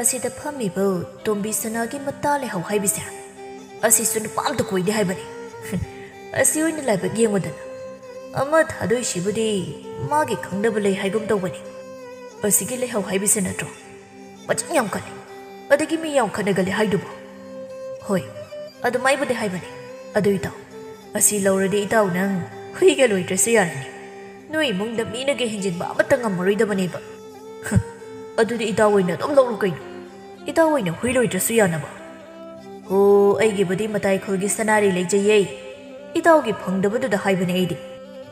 ꯑꯁꯤꯗ ꯐꯝꯃꯤꯕ ꯇꯣꯝꯕꯤ ꯁꯅꯥꯒꯤ ꯃꯇꯥ ꯂꯩꯍꯧ ꯍꯥꯏꯕꯁꯦ, ꯑꯁꯤꯁꯨ ꯅꯨꯄꯥ ꯑꯝꯇ ꯀꯣꯏꯗꯦ ꯍꯥꯏꯕꯅꯤ꯫ ꯑꯁꯤ ꯑꯣꯏꯅ ꯂꯥꯏꯕꯛ ꯌꯦꯡꯉꯨꯗꯅ꯫ ꯑꯃ ꯊꯥꯗꯣꯏꯁꯤꯕꯨꯗꯤ ꯃꯥꯒꯤ ꯈꯪꯅꯕ ꯂꯩ ꯍꯥꯏꯒꯨꯝ ꯇꯧꯕꯅꯤ꯫ ꯑꯁꯤꯒꯤ ꯂꯩꯍꯧ ꯍꯥꯏꯕꯁꯦ ꯅꯠꯇ꯭ꯔꯣ? ꯃꯆꯤꯟ ꯌꯥꯝ ꯀꯜꯂꯤ, ꯑꯗꯒꯤ ꯃꯤ ꯌꯥꯝ ꯈꯠꯅꯒꯜꯂꯤ ꯍꯥꯏꯗꯨꯕꯨ꯫ ꯍꯣꯏ, ꯑꯗꯨꯃꯥꯏꯕꯨꯗꯤ ꯍꯥꯏꯕꯅꯤ꯫ ꯑꯗꯨ ꯏꯇꯥꯎ, ꯑꯁꯤ ꯂꯧꯔꯗꯤ ꯏꯇꯥꯎ ꯅꯪ ꯍꯨꯏꯒ ꯂꯣꯏꯗ꯭ꯔꯁꯨ ꯌꯥꯔꯅꯤ꯫ ꯅꯣꯏ ꯏꯃꯨꯡꯗ ꯃꯤꯅꯒ ꯍꯦꯟꯖꯤꯟꯕ ꯑꯃꯠꯇ ꯉꯝꯃꯔꯣꯏꯗꯕꯅꯦꯕ꯫ ꯍ, ꯑꯗꯨꯗꯤ ꯏꯇꯥꯎ ꯑꯣꯏꯅ ꯑꯗꯨꯝ ꯂꯧꯔꯣ ꯀꯩꯅꯣ꯫ ꯏꯇꯥꯎ ꯑꯣꯏꯅ ꯍꯨꯏ ꯂꯣꯏꯗ꯭ꯔꯁꯨ ꯌꯥꯅꯕ꯫ ꯍꯣ, ꯑꯩꯒꯤꯕꯨꯗꯤ ꯃꯇꯥꯏ ꯈꯨꯜꯒꯤ ꯁꯅꯥꯔꯩ ꯂꯩꯖꯩꯌꯦ꯫ ꯏꯇꯥꯎꯒꯤ ꯐꯪꯗꯕꯗꯨꯗ ꯍꯥꯏꯕꯅꯦ ꯑꯩꯗꯤ꯫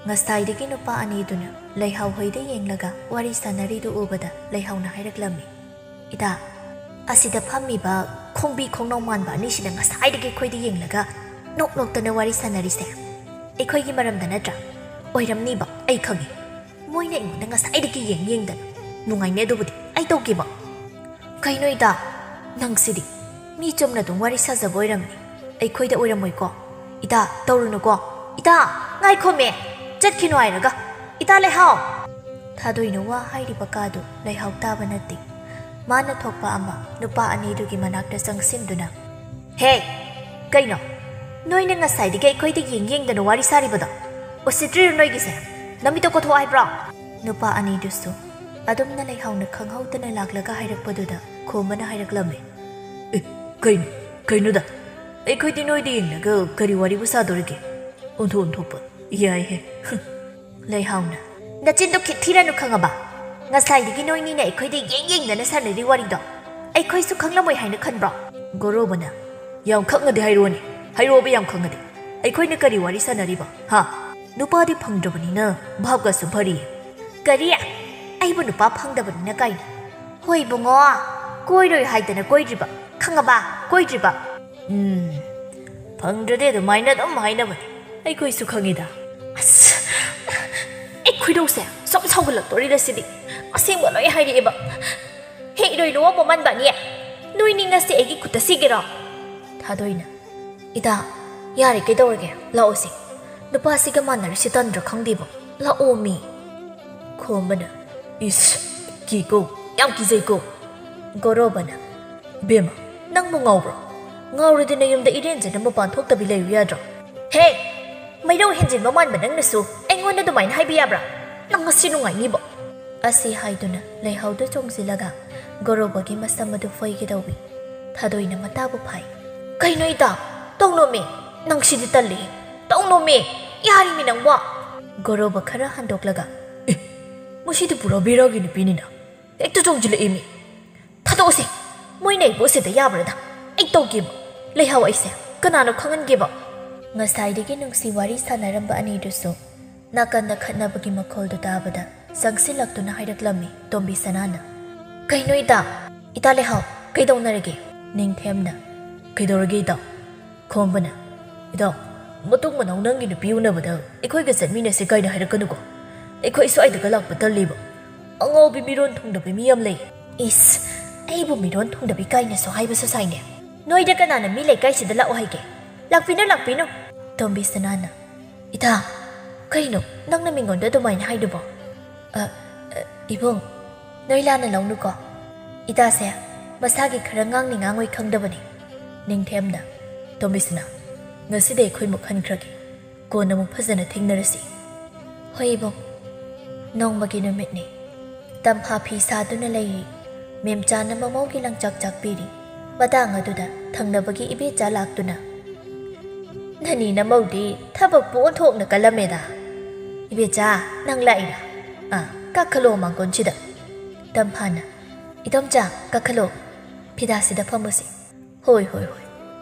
ꯉꯁꯥꯏꯗꯒꯤ ꯅꯨꯄꯥ ꯑꯅꯤꯗꯨꯅ ꯂꯩꯍꯥꯎ ꯍꯣꯏꯗ ꯌꯦꯡꯂꯒ ꯋꯥꯔꯤ ꯁꯥꯟꯅꯔꯤꯗꯨ ꯎꯕꯗ ꯂꯩꯍꯥꯎꯅ ꯍꯥꯏꯔꯛꯂꯝꯃꯤ, "ꯏꯇꯥ, ꯑꯁꯤꯗ ꯐꯝꯃꯤꯕ ꯈꯣꯡꯕꯤ ꯈꯣꯡꯅꯥꯎ ꯃꯥꯟꯕ ꯑꯅꯤꯁꯤꯅ ꯉꯁꯥꯏꯗꯒꯤ ꯑꯩꯈꯣꯏꯗ ꯌꯦꯡꯂꯒ ꯅꯣꯛ ꯅꯣꯛꯇꯅ ꯋꯥꯔꯤ ꯁꯥꯟꯅꯔꯤꯁꯦ ꯑꯩꯈꯣꯏꯒꯤ ꯃꯔꯝꯗ ꯅꯠꯇ꯭ꯔꯥ? ꯑꯣꯏꯔꯝꯅꯤꯕ, ꯑꯩ ꯈꯪꯉꯤ꯫ ꯃꯣꯏꯅ ꯑꯩꯉꯣꯟꯗ ꯉꯁꯥꯏꯗꯒꯤ ꯌꯦꯡ ꯌꯦꯡꯗꯅ꯫ ꯅꯨꯡꯉꯥꯏꯅꯦ ꯑꯗꯨꯕꯨꯗꯤ, ꯑꯩ ꯇꯧꯒꯦꯕ꯫" "ꯀꯩꯅꯣ ꯏꯇꯥ, ꯅꯪꯁꯤꯗꯤ꯫ ꯃꯤ ꯆꯨꯝꯅ ꯑꯗꯨꯝ ꯋꯥꯔꯤ ꯁꯥꯖꯕ ꯑꯣꯏꯔꯝꯅꯤ, ꯑꯩꯈꯣꯏꯗ ꯑꯣꯏꯔꯝꯃꯣꯏꯀꯣ꯫ ꯏꯇꯥ, ꯇꯧꯔꯨꯅꯨꯀꯣ꯫ ꯏꯇꯥ, ꯉꯥꯏꯈꯣꯃꯦ꯫ ꯆꯠꯈꯤꯅꯨ ꯍꯥꯏꯔꯒ꯫ ꯏꯇꯥ ꯂꯩꯍꯥꯎ!" ꯊꯥꯗꯣꯏꯅ ꯋꯥ ꯍꯥꯏꯔꯤꯕ ꯀꯥꯗꯨ ꯂꯩꯍꯥꯎ ꯇꯥꯕ ꯅꯠꯇꯦ꯫ ꯃꯥꯅ ꯊꯣꯛꯄ ꯑꯃ ꯅꯨꯄꯥ ꯑꯅꯤꯗꯨꯒꯤ ꯃꯅꯥꯛꯇ ꯆꯪꯁꯤꯟꯗꯨꯅ, "ꯍꯦ, ꯀꯩꯅꯣ? ꯅꯣꯏꯅ ꯉꯁꯥꯏꯗꯒꯤ ꯑꯩꯈꯣꯏꯗ ꯌꯦꯡ ꯌꯦꯡꯗꯅ ꯋꯥꯔꯤ ꯁꯥꯔꯤꯕꯗꯣ? ꯎꯁꯤꯠꯇ꯭ꯔꯤꯔꯣ ꯅꯣꯏꯒꯤꯁꯦ? ꯅꯃꯤꯠꯇꯣ ꯀꯣꯊꯣꯛꯑꯣ ꯍꯥꯏꯕ꯭ꯔꯣ?" ꯅꯨꯄꯥ ꯑꯅꯤꯗꯨꯁꯨ ꯑꯗꯨꯝꯅ ꯂꯩꯍꯥꯎꯅ ꯈꯪꯍꯧꯗꯅ ꯂꯥꯛꯂꯒ ꯍꯥꯏꯔꯛꯄꯗꯨꯗ ꯈꯣꯝꯕꯅ ꯍꯥꯏꯔꯛꯂꯝꯃꯤ, "ꯑꯦ, ꯀꯩꯅꯣ? ꯀꯩꯅꯣꯗ? ꯑꯩꯈꯣꯏꯗꯤ ꯅꯣꯏꯗ ꯌꯦꯡꯂꯒ ꯀꯔꯤ ꯋꯥꯔꯤꯕꯨ ꯁꯥꯗꯣꯔꯤꯒꯦ? ꯑꯣꯟꯊꯣꯛ ꯑꯣꯟꯊꯣꯛꯄ꯫ ꯌꯥꯏꯍꯦ꯫" ꯂꯩꯍꯥꯎꯅ, "ꯅꯆꯤꯟꯗꯣ ꯈꯤꯠ ꯊꯤꯔꯅꯨ ꯈꯪꯉꯕ? ꯉꯁꯥꯏꯗꯒꯤ ꯅꯣꯏꯅꯤꯅ ꯑꯩꯈꯣꯏꯗ ꯌꯦꯡ ꯌꯦꯡꯗꯅ ꯁꯥꯟꯅꯔꯤ ꯋꯥꯔꯤꯗꯣ ꯑꯩꯈꯣꯏꯁꯨ ꯈꯪꯂꯝꯃꯣꯏ ꯍꯥꯏꯅ ꯈꯟꯕ꯭ꯔꯣ?" ꯒꯣꯔꯣꯕꯅ, "ꯌꯥꯝ ꯈꯪꯉꯗꯤ ꯍꯥꯏꯔꯛꯑꯣꯅꯦ, ꯍꯥꯏꯔꯛꯑꯣꯕ, ꯌꯥꯝ ꯈꯪꯉꯗꯤ꯫ ꯑꯩꯈꯣꯏꯅ ꯀꯔꯤ ꯋꯥꯔꯤ ꯁꯥꯟꯅꯔꯤꯕ, ꯍꯥ? ꯅꯨꯄꯥꯗꯤ ꯐꯪꯗ꯭ꯔꯕꯅꯤꯅ ꯚꯥꯞꯀꯁꯨ ꯐꯔꯤꯌꯦ꯫" "ꯀꯔꯤ? ꯑꯩꯕꯨ ꯅꯨꯄꯥ ꯐꯪꯗꯕꯅꯤꯅ ꯀꯥꯏꯅ? ꯍꯣꯏ ꯏꯕꯨꯡꯉꯣ, ꯀꯣꯏꯔꯣꯏ ꯍꯥꯏꯗꯅ ꯀꯣꯏꯗ꯭ꯔꯤꯕ, ꯈꯪꯉꯕ? ꯀꯣꯏꯗ꯭ꯔꯤꯕ꯫" "ꯎꯝ, ꯐꯪꯗ꯭ꯔꯗꯤ ꯑꯗꯨꯃꯥꯏꯅ ꯑꯗꯨꯝ ꯍꯥꯏꯅꯕꯅꯦ, ꯑꯩꯈꯣꯏꯁꯨ ꯈꯪꯉꯤꯗ꯫" ꯑꯁ, ꯑꯩ ꯈꯣꯏꯗꯧꯁꯦ ꯁꯨꯝ ꯁꯥꯎꯒꯠꯂꯛꯇꯣꯔꯤꯗ ꯁꯤꯗꯤ꯫ ꯑꯁꯦꯡꯕ ꯂꯣꯏ ꯍꯥꯏꯔꯛꯑꯦꯕ꯫ ꯍꯦꯛ ꯏꯔꯣꯏ ꯂꯣꯛꯑꯝꯕ ꯃꯟꯕꯅꯤ꯫ ꯅꯣꯏꯅꯤ ꯉꯁꯤ ꯑꯩꯒꯤ ꯈꯨꯠꯇ ꯁꯤꯒꯦꯔꯣ? ꯊꯥꯗꯣꯏꯅ, "ꯏꯇꯥ, ꯌꯥꯔꯦ, ꯀꯩꯗꯧꯔꯒꯦ? ꯂꯥꯛꯑꯣꯁꯦ꯫ ꯅꯨꯄꯥꯁꯤꯒ ꯃꯥꯟꯅꯔꯤꯁꯦ ꯇꯟꯗ꯭ꯔꯥ ꯈꯪꯗꯦꯕ꯫ ꯂꯥꯛꯑꯣꯃꯤ꯫" ꯈꯣꯝꯕꯅ, "ꯏꯁ, ꯀꯤꯀꯣ, ꯌꯥꯝ ꯀꯤꯖꯩꯀꯣ꯫" ꯒꯣꯔꯣꯕꯅ, "ꯕꯦꯝꯃ, ꯅꯪꯕꯨ ꯉꯥꯎꯕ꯭ꯔꯣ? ꯉꯥꯎꯔꯗꯤ ꯅꯌꯨꯝꯗ ꯏꯔꯦꯟꯖꯅ ꯃꯄꯥꯟ ꯊꯣꯛꯇꯕꯤ ꯂꯩꯌꯨ ꯌꯥꯗ꯭ꯔꯣ?" "ꯍꯦ! ꯃꯩꯔꯧ ꯍꯦꯟꯖꯤꯟꯕ ꯃꯥꯟꯕ ꯅꯪꯅꯁꯨ ꯑꯩꯉꯣꯟꯗ ꯑꯗꯨꯃꯥꯏꯅ ꯍꯥꯏꯕ ꯌꯥꯕ꯭ꯔꯥ? ꯅꯪ ꯉꯁꯤ ꯅꯨꯡꯉꯥꯏꯅꯤꯕꯣ꯫" ꯑꯁꯤ ꯍꯥꯏꯗꯨꯅ ꯂꯩꯍꯥꯎꯗ ꯆꯣꯡꯁꯤꯜꯂꯒ ꯒꯣꯔꯣꯕꯒꯤ ꯃꯁꯝ ꯑꯗꯨ ꯐꯣꯏꯒꯦ ꯇꯧꯏ꯫ ꯊꯥꯗꯣꯏꯅ ꯃꯇꯥꯕꯨ ꯐꯥꯏ꯫ "ꯀꯩꯅꯣ ꯏꯇꯥ? ꯇꯧꯅꯣꯃꯤ! ꯅꯪ ꯁꯤꯗꯤ ꯇꯜꯂꯤ! ꯇꯧꯅꯣꯃꯤ! ꯌꯥꯔꯤꯃꯤ ꯅꯪꯕꯣ!" ꯒꯣꯔꯣꯕ ꯈꯔ ꯍꯟꯗꯣꯛꯂꯒ, "ꯑꯦ, ꯃꯁꯤꯗꯤ ꯄꯨꯔꯥ ꯕꯦꯔꯥꯒꯤ ꯅꯨꯄꯤꯅꯤꯅ꯫ ꯍꯦꯛꯇ ꯆꯣꯡꯁꯤꯜꯂꯛꯏꯃꯤ꯫ ꯊꯥꯗꯣꯛꯑꯁꯦ꯫ ꯃꯣꯏꯅ ꯑꯩꯕꯨ ꯎꯁꯤꯠꯇ ꯌꯥꯕ꯭ꯔꯥꯗ? ꯑꯩ ꯇꯧꯒꯦꯕ꯫ ꯂꯩꯍꯥꯎ ꯑꯩꯁꯦ ꯀꯅꯥꯅꯣ ꯈꯪꯍꯟꯒꯦꯕ꯫" ꯉꯁꯥꯏꯗꯒꯤ ꯅꯨꯡꯁꯤ ꯋꯥꯔꯤ ꯁꯥꯟꯅꯔꯝꯕ ꯑꯅꯤꯗꯨꯁꯨ ꯅꯥꯀꯟꯗ ꯈꯠꯅꯕꯒꯤ ꯃꯈꯣꯜꯗꯨ ꯇꯥꯕꯗ ꯆꯪꯁꯤꯜꯂꯛꯇꯨꯅ ꯍꯥꯏꯔꯛꯂꯝꯃꯤ ꯇꯣꯝꯕꯤ ꯁꯅꯥꯅ꯫ "ꯀꯩꯅꯣ ꯏꯇꯥ? ꯏꯇꯥ ꯂꯩꯍꯥꯎ, ꯀꯩꯗꯧꯅꯔꯒꯦ?" ꯅꯤꯡꯊꯦꯝꯅ, "ꯀꯩꯗꯧꯔꯒꯦ ꯏꯇꯥ?" ꯈꯣꯝꯕꯅ, "ꯏꯇꯥꯎ, ꯃꯇꯨꯡ ꯃꯅꯥꯎ ꯅꯪꯒꯤ ꯅꯨꯄꯤ ꯎꯅꯕꯗ ꯑꯩꯈꯣꯏꯒ ꯆꯠꯃꯤꯟꯅꯁꯤ ꯀꯥꯏꯅ ꯍꯥꯏꯔꯛꯀꯅꯨꯀꯣ꯫ ꯑꯩꯈꯣꯏ ꯁ꯭ꯋꯥꯏꯗꯒ ꯂꯥꯛꯄ ꯇꯜꯂꯤꯕ꯫ ꯑꯉꯥꯎꯕꯤ ꯃꯤꯔꯣꯟ ꯊꯨꯡꯗꯕꯤ ꯃꯤ ꯌꯥꯝ ꯂꯩ꯫" "ꯏꯁ, ꯑꯩꯕꯨ ꯃꯤꯔꯣꯟ ꯊꯨꯡꯗꯕꯤ ꯀꯥꯏꯅꯁꯨ ꯍꯥꯏꯕꯁꯨ ꯁꯥꯏꯅꯦ꯫ ꯅꯣꯏꯗ ꯀꯅꯥꯅ ꯃꯤ ꯂꯩꯀꯥꯏꯁꯤꯗ ꯂꯥꯛꯑꯣ ꯍꯥꯏꯒꯦ? ꯂꯥꯛꯄꯤꯅꯨ, ꯂꯥꯛꯄꯤꯅꯨ꯫" ꯇꯣꯝꯕꯤ ꯁꯅꯥꯅ, "ꯏꯇꯥ, ꯀꯩꯅꯣ ꯅꯪꯅ ꯃꯤꯉꯣꯟꯗ ꯑꯗꯨꯃꯥꯏꯅ ꯍꯥꯏꯗꯨꯕꯣ?" "ꯑ, ꯑ, ꯏꯕꯨꯡ, ꯅꯣꯏ ꯂꯥꯟꯅ ꯂꯧꯅꯨꯀꯣ꯫ ꯏꯇꯥꯁꯦ ꯃꯁꯥꯒꯤ ꯈꯔ ꯉꯥꯡꯅꯤ ꯉꯥꯡꯉꯣꯏ ꯈꯪꯗꯕꯅꯤ꯫ ꯅꯤꯡꯊꯦꯝꯅ, "ꯇꯣꯝꯕꯤꯁꯅꯥ, ꯉꯁꯤꯗꯤ ꯑꯩꯈꯣꯏ ꯃꯨꯛ ꯍꯟꯈ꯭ꯔꯒꯦ꯫ ꯀꯣꯟꯅ ꯑꯃꯨꯛ ꯐꯖꯅ ꯊꯦꯡꯅꯔꯁꯤ꯫" "ꯍꯣꯏ ꯏꯕꯨꯡ꯫" ꯅꯣꯡꯃꯒꯤ ꯅꯨꯃꯤꯠꯅꯤ꯫ ꯇꯝꯐꯥ ꯐꯤ ꯁꯥꯗꯨꯅ ꯂꯩꯔꯤ꯫ ꯃꯦꯝꯆꯥꯅ ꯃꯃꯧꯒꯤ ꯂꯪꯆꯥꯛ ꯆꯥꯛꯄꯤꯔꯤ꯫ ꯃꯇꯥꯡ ꯑꯗꯨꯗ ꯊꯪꯅꯕꯒꯤ ꯏꯕꯦꯆꯥ ꯂꯥꯛꯇꯨꯅ, "ꯅꯅꯤ ꯅꯃꯧꯗꯤ ꯊꯕꯛꯄꯨ ꯑꯣꯟꯊꯣꯛꯅ ꯀꯜꯂꯝꯃꯦꯗ꯫ ꯏꯕꯦꯆꯥ, ꯅꯪ ꯂꯥꯛꯏꯔꯥ? ꯑꯥ, ꯀꯥꯈꯠꯂꯣ ꯃꯥꯡꯒꯣꯟꯁꯤꯗ꯫" ꯇꯝꯐꯥꯅ, "ꯏꯗꯣꯝꯆꯥ, ꯀꯥꯈꯠꯂꯣ꯫ ꯐꯤꯗꯥꯁꯤꯗ ꯐꯝꯃꯨꯁꯤ꯫" "ꯍꯣꯏ, ꯍꯣꯏ, ꯍꯣꯏ꯫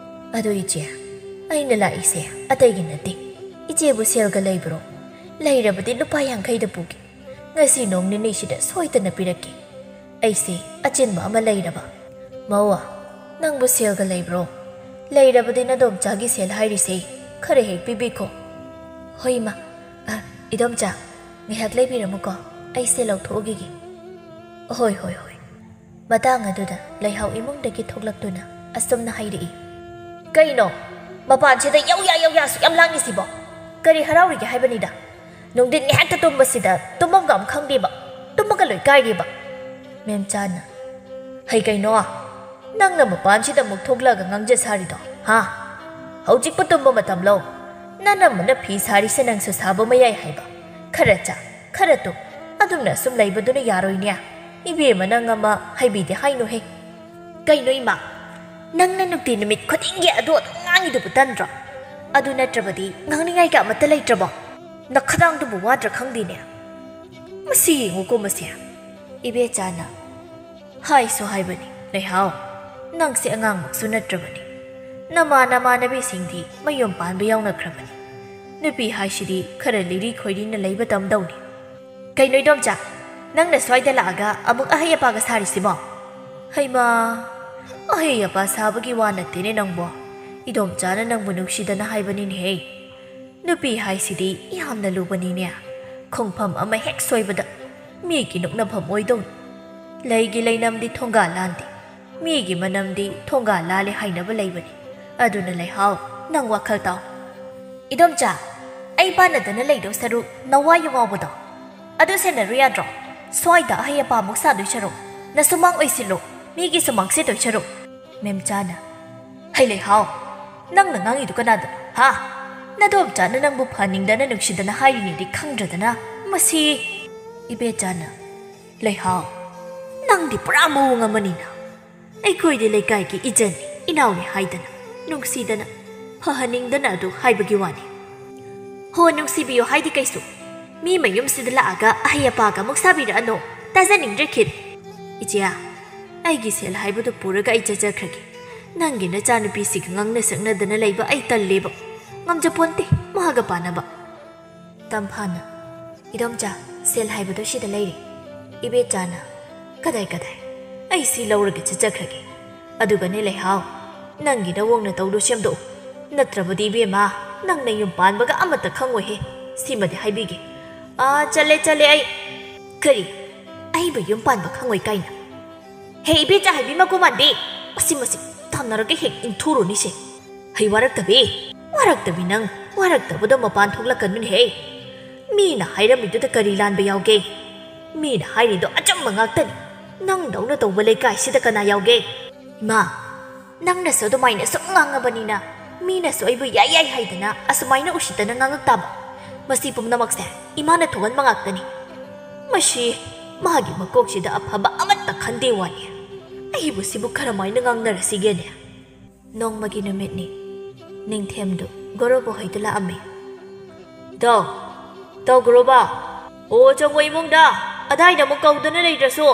ꯑꯗꯣ ꯏꯆꯦ, ꯑꯩꯅ ꯂꯥꯛꯏꯁꯦ ꯑꯇꯩꯒꯤ ꯅꯠꯇꯦ꯫ ꯏꯆꯦꯕꯨ ꯁꯦꯜꯒ ꯂꯩꯕ꯭ꯔꯣ? ꯂꯩꯔꯕꯗꯤ ꯂꯨꯄꯥ ꯌꯥꯡꯈꯩꯗ ꯄꯨꯒꯦ꯫ ꯉꯁꯤ ꯅꯣꯡ ꯅꯤꯅꯤꯁꯤꯗ ꯁꯣꯏꯗꯅ ꯄꯤꯔꯛꯀꯦ꯫ ꯑꯩꯁꯦ ꯑꯆꯤꯟꯕ ꯑꯃ ꯂꯩꯔꯕ꯫" "ꯃꯧ, ꯅꯪꯕꯨ ꯁꯦꯜꯒ ꯂꯩꯕ꯭ꯔꯣ? ꯂꯩꯔꯕꯗꯤ ꯅꯗꯣꯝꯆꯥꯒꯤ ꯁꯦꯜ ꯍꯥꯏꯔꯤꯁꯦ ꯈꯔ ꯍꯦꯛ ꯄꯤꯕꯤꯈꯣ꯫" "ꯍꯣꯏ ꯏꯃꯥ꯫ ꯑ, ꯏꯗꯣꯝꯆꯥ, ꯉꯥꯏꯍꯥꯛ ꯂꯩꯕꯤꯔꯝꯃꯨꯀꯣ꯫ ꯑꯩꯁꯦ ꯂꯧꯊꯣꯛꯎꯈꯤꯒꯦ꯫" "ꯍꯣꯏ, ꯍꯣꯏ, ꯍꯣꯏ꯫" ꯃꯇꯥꯡ ꯑꯗꯨꯗ ꯂꯩꯍꯥꯎ ꯏꯃꯨꯡꯗꯒꯤ ꯊꯣꯛꯂꯛꯇꯨꯅ ꯑꯁꯨꯝꯅ ꯍꯥꯏꯔꯛꯏ, "ꯀꯩꯅꯣ? ꯃꯄꯥꯟꯁꯤꯗ ꯌꯧꯌꯥ ꯌꯧꯌꯥ ꯑꯁꯨꯛ ꯌꯥꯝ ꯂꯥꯡꯉꯤꯁꯤꯕꯣ? ꯀꯔꯤ ꯍꯔꯥꯎꯔꯤꯒꯦ ꯍꯥꯏꯕꯅꯤꯗ? ꯅꯨꯡꯊꯤꯟ ꯉꯥꯏꯍꯥꯛꯇ ꯇꯨꯝꯕꯁꯤꯗ ꯇꯨꯝꯐꯝꯒ ꯑꯃ ꯈꯪꯗꯦꯕ꯫ ꯇꯨꯝꯕꯒ ꯂꯣꯏ ꯀꯥꯏꯔꯦꯕ꯫" ꯃꯦꯝꯆꯥꯅ, "ꯍꯩ ꯀꯩꯅꯣ? ꯅꯪꯅ ꯃꯄꯥꯟꯁꯤꯗ ꯑꯃꯨꯛ ꯊꯣꯛꯂꯛꯑꯒ ꯉꯥꯡꯖ ꯁꯥꯔꯤꯗꯣ, ꯍꯥ? ꯍꯧꯖꯤꯛꯄꯨ ꯇꯨꯝꯕ ꯃꯇꯝꯂꯣ? ꯅꯅꯝꯃꯅ ꯐꯤ ꯁꯥꯔꯤꯁꯦ ꯅꯪꯁꯨ ꯁꯥꯕ ꯃꯌꯥꯏ ꯍꯥꯏꯕ꯫ ꯈꯔ ꯆꯥ, ꯈꯔ ꯇꯨꯝ꯫ ꯑꯗꯨꯝꯅ ꯁꯨꯝ ꯂꯩꯕꯗꯨꯅ ꯌꯥꯔꯣꯏꯅꯦ꯫ ꯏꯕꯦꯝꯃ, ꯅꯪ ꯑꯃ ꯍꯥꯏꯕꯤꯗꯦ ꯍꯥꯏꯅꯨꯍꯦ꯫" "ꯀꯩꯅꯣ ꯏꯃꯥ? ꯅꯪꯅ ꯅꯨꯡꯇꯤ ꯅꯨꯃꯤꯠ ꯈꯨꯗꯤꯡꯒꯤ ꯑꯗꯨ ꯑꯗꯨꯝ ꯉꯥꯡꯉꯤꯗꯨꯕꯨ ꯇꯟꯗ꯭ꯔꯣ? ꯑꯗꯨ ꯅꯠꯇ꯭ꯔꯕꯗꯤ ꯉꯥꯡꯅꯤꯡꯉꯥꯏꯒ ꯑꯃꯠꯇ ꯂꯩꯇ꯭ꯔꯕꯣ? ꯅꯈꯗꯥꯡꯗꯨꯕꯨ ꯋꯥꯗ꯭ꯔꯥ ꯈꯪꯗꯦꯅꯦ꯫ ꯃꯁꯤ ꯌꯦꯡꯉꯨꯀꯣ ꯃꯁꯦ꯫" ꯏꯕꯦꯆꯥꯅ, "ꯍꯥꯏꯁꯨ ꯍꯥꯏꯕꯅꯤ, ꯂꯩꯍꯥꯎ, ꯅꯪꯁꯦ ꯑꯉꯥꯡꯃꯛꯁꯨ ꯅꯠꯇ꯭ꯔꯕꯅꯤ꯫ ꯅꯃꯥ ꯅꯃꯥꯟꯅꯕꯤꯁꯤꯡꯗꯤ ꯃꯌꯨꯝ ꯄꯥꯟꯕ ꯌꯥꯎꯅꯈ꯭ꯔꯕꯅꯤ꯫ ꯅꯨꯄꯤ ꯍꯥꯏꯁꯤꯗꯤ ꯈꯔ ꯂꯤꯔꯤ ꯈꯣꯏꯔꯤꯅ ꯂꯩꯕ ꯇꯝꯗꯧꯅꯤ꯫ ꯀꯩꯅꯣ ꯏꯗꯣꯝꯆꯥ, ꯅꯪꯅ ꯁ꯭ꯋꯥꯏꯗ ꯂꯥꯛꯑꯒ ꯑꯃꯨꯛ ꯑꯍꯩ ꯑꯄꯥꯒ ꯁꯥꯔꯤꯁꯤꯕꯣ? ꯍꯩꯃꯥ, ꯑꯍꯩ ꯑꯄꯥ ꯁꯥꯕꯒꯤ ꯋꯥ ꯅꯠꯇꯦꯅꯦ ꯅꯪꯕꯣ꯫ ꯏꯗꯣꯝꯆꯥꯅ ꯅꯪꯕꯨ ꯅꯨꯡꯁꯤꯗꯅ ꯍꯥꯏꯕꯅꯤꯅꯦꯍꯦ꯫ ꯅꯨꯄꯤ ꯍꯥꯏꯁꯤꯗꯤ ꯌꯥꯝꯅ ꯂꯨꯕꯅꯤꯅꯦ꯫ ꯈꯣꯡꯐꯝ ꯑꯃ ꯍꯦꯛ ꯁꯣꯏꯕꯗ ꯃꯤꯒꯤ ꯅꯣꯛꯅꯐꯝ ꯑꯣꯏꯗꯧꯅꯤ꯫ ꯂꯩꯒꯤ ꯂꯩꯅꯝꯗꯤ ꯊꯣꯡꯒꯥ ꯂꯥꯟꯗꯦ, ꯃꯤꯒꯤ ꯃꯅꯝꯗꯤ ꯊꯣꯡꯒꯥ ꯂꯥꯜꯂꯦ ꯍꯥꯏꯅꯕ ꯂꯩꯕꯅꯤ꯫ ꯑꯗꯨꯅ ꯂꯩꯍꯥꯎ, ꯅꯪ ꯋꯥꯈꯜ ꯇꯥꯎ꯫ ꯏꯗꯣꯝꯆꯥ, ꯑꯩ ꯄꯥꯟꯅꯗꯅ ꯂꯩꯗꯧ ꯁꯔꯨꯛ ꯅꯋꯥ ꯌꯨ ꯉꯥꯎꯕꯗꯣ ꯑꯗꯨ ꯁꯦꯟꯅꯔꯨ ꯌꯥꯗ꯭ꯔꯣ? ꯁ꯭ꯋꯥꯏꯗ ꯑꯍꯩ ꯑꯄꯥ ꯑꯃꯨꯛ ꯁꯥꯗꯣꯏ ꯁꯔꯨꯛ꯫ ꯅꯁꯨꯃꯥꯡ ꯑꯣꯏꯁꯤꯜꯂꯣ, ꯃꯤꯒꯤ ꯁꯨꯃꯥꯡꯁꯦ ꯇꯣꯏꯁꯔꯨ꯫ ꯃꯦꯝꯆꯥꯅ, "ꯍꯩ ꯂꯩꯍꯥꯎ, ꯅꯪꯅ ꯉꯥꯡꯉꯤꯗꯨ ꯀꯅꯥꯗꯅꯣ, ꯍꯥ? ꯅꯗꯣꯝꯆꯥꯅ ꯅꯪꯕꯨ ꯐꯍꯟꯅꯤꯡꯗꯅ ꯅꯨꯡꯁꯤꯗꯅ ꯍꯥꯏꯔꯤꯅꯦꯗꯤ ꯈꯪꯗ꯭ꯔꯗꯅ ꯃꯁꯤ?" ꯏꯕꯦꯆꯥꯅ, "ꯂꯩꯍꯥꯎ, ꯅꯪꯗꯤ ꯄꯨꯔꯥ ꯃꯑꯣꯡ ꯑꯃꯅꯤꯅ꯫ ꯑꯩꯈꯣꯏꯗꯤ ꯂꯩꯀꯥꯏꯒꯤ ꯏꯆꯟꯅꯤ, ꯏꯅꯥꯎꯅꯤ ꯍꯥꯏꯗꯅ ꯅꯨꯡꯁꯤꯗꯅ ꯐꯍꯟꯅꯤꯡꯗꯅ ꯑꯗꯨ ꯍꯥꯏꯕꯒꯤ ꯋꯥꯅꯤ꯫ ꯍꯣ, ꯅꯨꯡꯁꯤꯕꯤꯌꯨ ꯍꯥꯏꯗꯤ ꯀꯩꯁꯨ꯫ ꯃꯤ ꯃꯌꯨꯝꯁꯤꯗ ꯂꯥꯛꯑꯒ ꯑꯍꯩ ꯑꯄꯥꯒ ꯑꯃꯨꯛ ꯁꯥꯕꯤꯔꯛꯑꯅꯣ꯫ ꯇꯥꯖꯅꯤꯡꯗ꯭ꯔꯦ ꯈꯤꯠ꯫ ꯏꯆꯦ, ꯑꯩꯒꯤ ꯁꯦꯜ ꯍꯥꯏꯕꯗꯨ ꯄꯨꯔꯒ ꯑꯩ ꯆꯠꯆꯈ꯭ꯔꯒꯦ꯫ ꯅꯪꯒꯤ ꯅꯆꯥꯅꯨꯄꯤꯁꯤꯒ ꯉꯥꯡꯅ ꯁꯛꯅꯗꯅ ꯂꯩꯕ ꯑꯩ ꯇꯜꯂꯦꯕ꯫ ꯉꯝꯖꯄꯣꯟꯇꯦ ꯃꯥꯒ ꯄꯥꯅꯕ꯫" ꯇꯝꯐꯥꯅ, "ꯏꯗꯣꯝꯆꯥ, ꯁꯦꯜ ꯍꯥꯏꯕꯗꯣ ꯁꯤꯗ ꯂꯩꯔꯦ꯫" ꯏꯕꯦꯆꯥꯅ, "ꯀꯗꯥꯏ, ꯀꯗꯥꯏ? ꯑꯩ ꯁꯤ ꯂꯧꯔꯒ ꯆꯠꯆꯈ꯭ꯔꯒꯦ꯫ ꯑꯗꯨꯒꯅꯦ ꯂꯩꯍꯥꯎ, ꯅꯪꯒꯤ ꯅꯋꯣꯡ ꯅꯇꯧꯗꯣ ꯁꯦꯝꯗꯣꯛꯎ꯫ ꯅꯠꯇ꯭ꯔꯕꯗꯤ ꯏꯕꯦꯝꯃ, ꯅꯪ ꯅꯌꯨꯝ ꯄꯥꯟꯕꯒ ꯑꯃꯠꯇ ꯈꯪꯉꯣꯏꯍꯦ꯫ ꯁꯤꯃꯗꯤ ꯍꯥꯏꯕꯤꯒꯦ꯫" "ꯑꯥ, ꯆꯠꯂꯦ, ꯆꯠꯂꯦ ꯑꯩ꯫" "ꯀꯔꯤ? ꯑꯩꯕꯨ ꯌꯨꯝ ꯄꯥꯟꯕ ꯈꯪꯉꯣꯏ ꯀꯥꯏꯅ?" "ꯍꯦ ꯏꯕꯦꯆꯥ ꯍꯥꯏꯕꯤ ꯃꯀꯨ ꯃꯥꯟꯕꯤ, ꯃꯁꯤ, ꯃꯁꯤ ꯇꯝꯅꯔꯒ ꯍꯦꯛ ꯏꯟꯊꯨꯔꯨꯅꯤꯁꯦ꯫ ꯍꯩ ꯋꯥꯔꯛꯇꯕꯤ, ꯋꯥꯔꯛꯇꯕꯤ ꯅꯪ, ꯋꯥꯔꯛꯇꯕꯗꯣ ꯃꯄꯥꯟ ꯊꯣꯛꯂꯛꯀꯅꯨꯅꯦꯍꯦ꯫ ꯃꯤꯅ ꯍꯥꯏꯔꯝꯃꯤꯗꯨꯗ ꯀꯔꯤ ꯂꯥꯟꯕ ꯌꯥꯎꯒꯦ? ꯃꯤꯅ ꯍꯥꯏꯔꯤꯗꯣ ꯑꯆꯨꯝꯕ ꯉꯥꯛꯇꯅꯤ꯫ ꯅꯪꯗꯧꯅ ꯇꯧꯕ ꯂꯩꯀꯥꯏꯁꯤꯗ ꯀꯅꯥ ꯌꯥꯎꯒꯦ?" "ꯏꯃꯥ, ꯅꯪꯅꯁꯨ ꯑꯗꯨꯃꯥꯏꯅ ꯁꯨꯝ ꯉꯥꯡꯉꯕꯅꯤꯅ ꯃꯤꯅꯁꯨ ꯑꯩꯕꯨ ꯌꯥꯏ ꯌꯥꯏ ꯍꯥꯏꯗꯅ ꯑꯁꯨꯃꯥꯏꯅ ꯎꯁꯤꯠꯇꯅ ꯉꯥꯡꯉꯛ ꯇꯥꯕ꯫ ꯃꯁꯤ ꯄꯨꯝꯅꯃꯛꯁꯦ ꯏꯃꯥꯅ ꯊꯣꯛꯍꯟꯕ ꯉꯥꯛꯇꯅꯤ꯫ ꯃꯁꯤ ꯃꯥꯒꯤ ꯃꯀꯣꯛꯁꯤꯗ ꯑꯐꯕ ꯑꯃꯠꯇ ꯈꯟꯗꯦ ꯋꯥꯅꯤ꯫ ꯑꯩꯕꯨ ꯁꯤꯕꯨ ꯀꯔꯝꯍꯥꯏꯅ ꯉꯥꯡꯅꯔꯁꯤꯒꯦꯅꯦ?" ꯅꯣꯡꯃꯒꯤ ꯅꯨꯃꯤꯠꯅꯤ꯫ ꯅꯤꯡꯊꯦꯝꯗꯨ ꯒꯣꯔꯣꯕ ꯍꯣꯏꯗ ꯂꯥꯛꯑꯝꯃꯤ꯫ "ꯏꯇꯥꯎ, ꯏꯇꯥꯎ ꯒꯣꯔꯣꯕ꯫ ꯑꯣ, ꯆꯪꯉꯣ ꯏꯃꯨꯡꯗ꯫ ꯑꯗꯥꯏꯗ ꯑꯃꯨꯛ ꯀꯧꯗꯅ ꯂꯩꯗ꯭ꯔꯁꯨ꯫"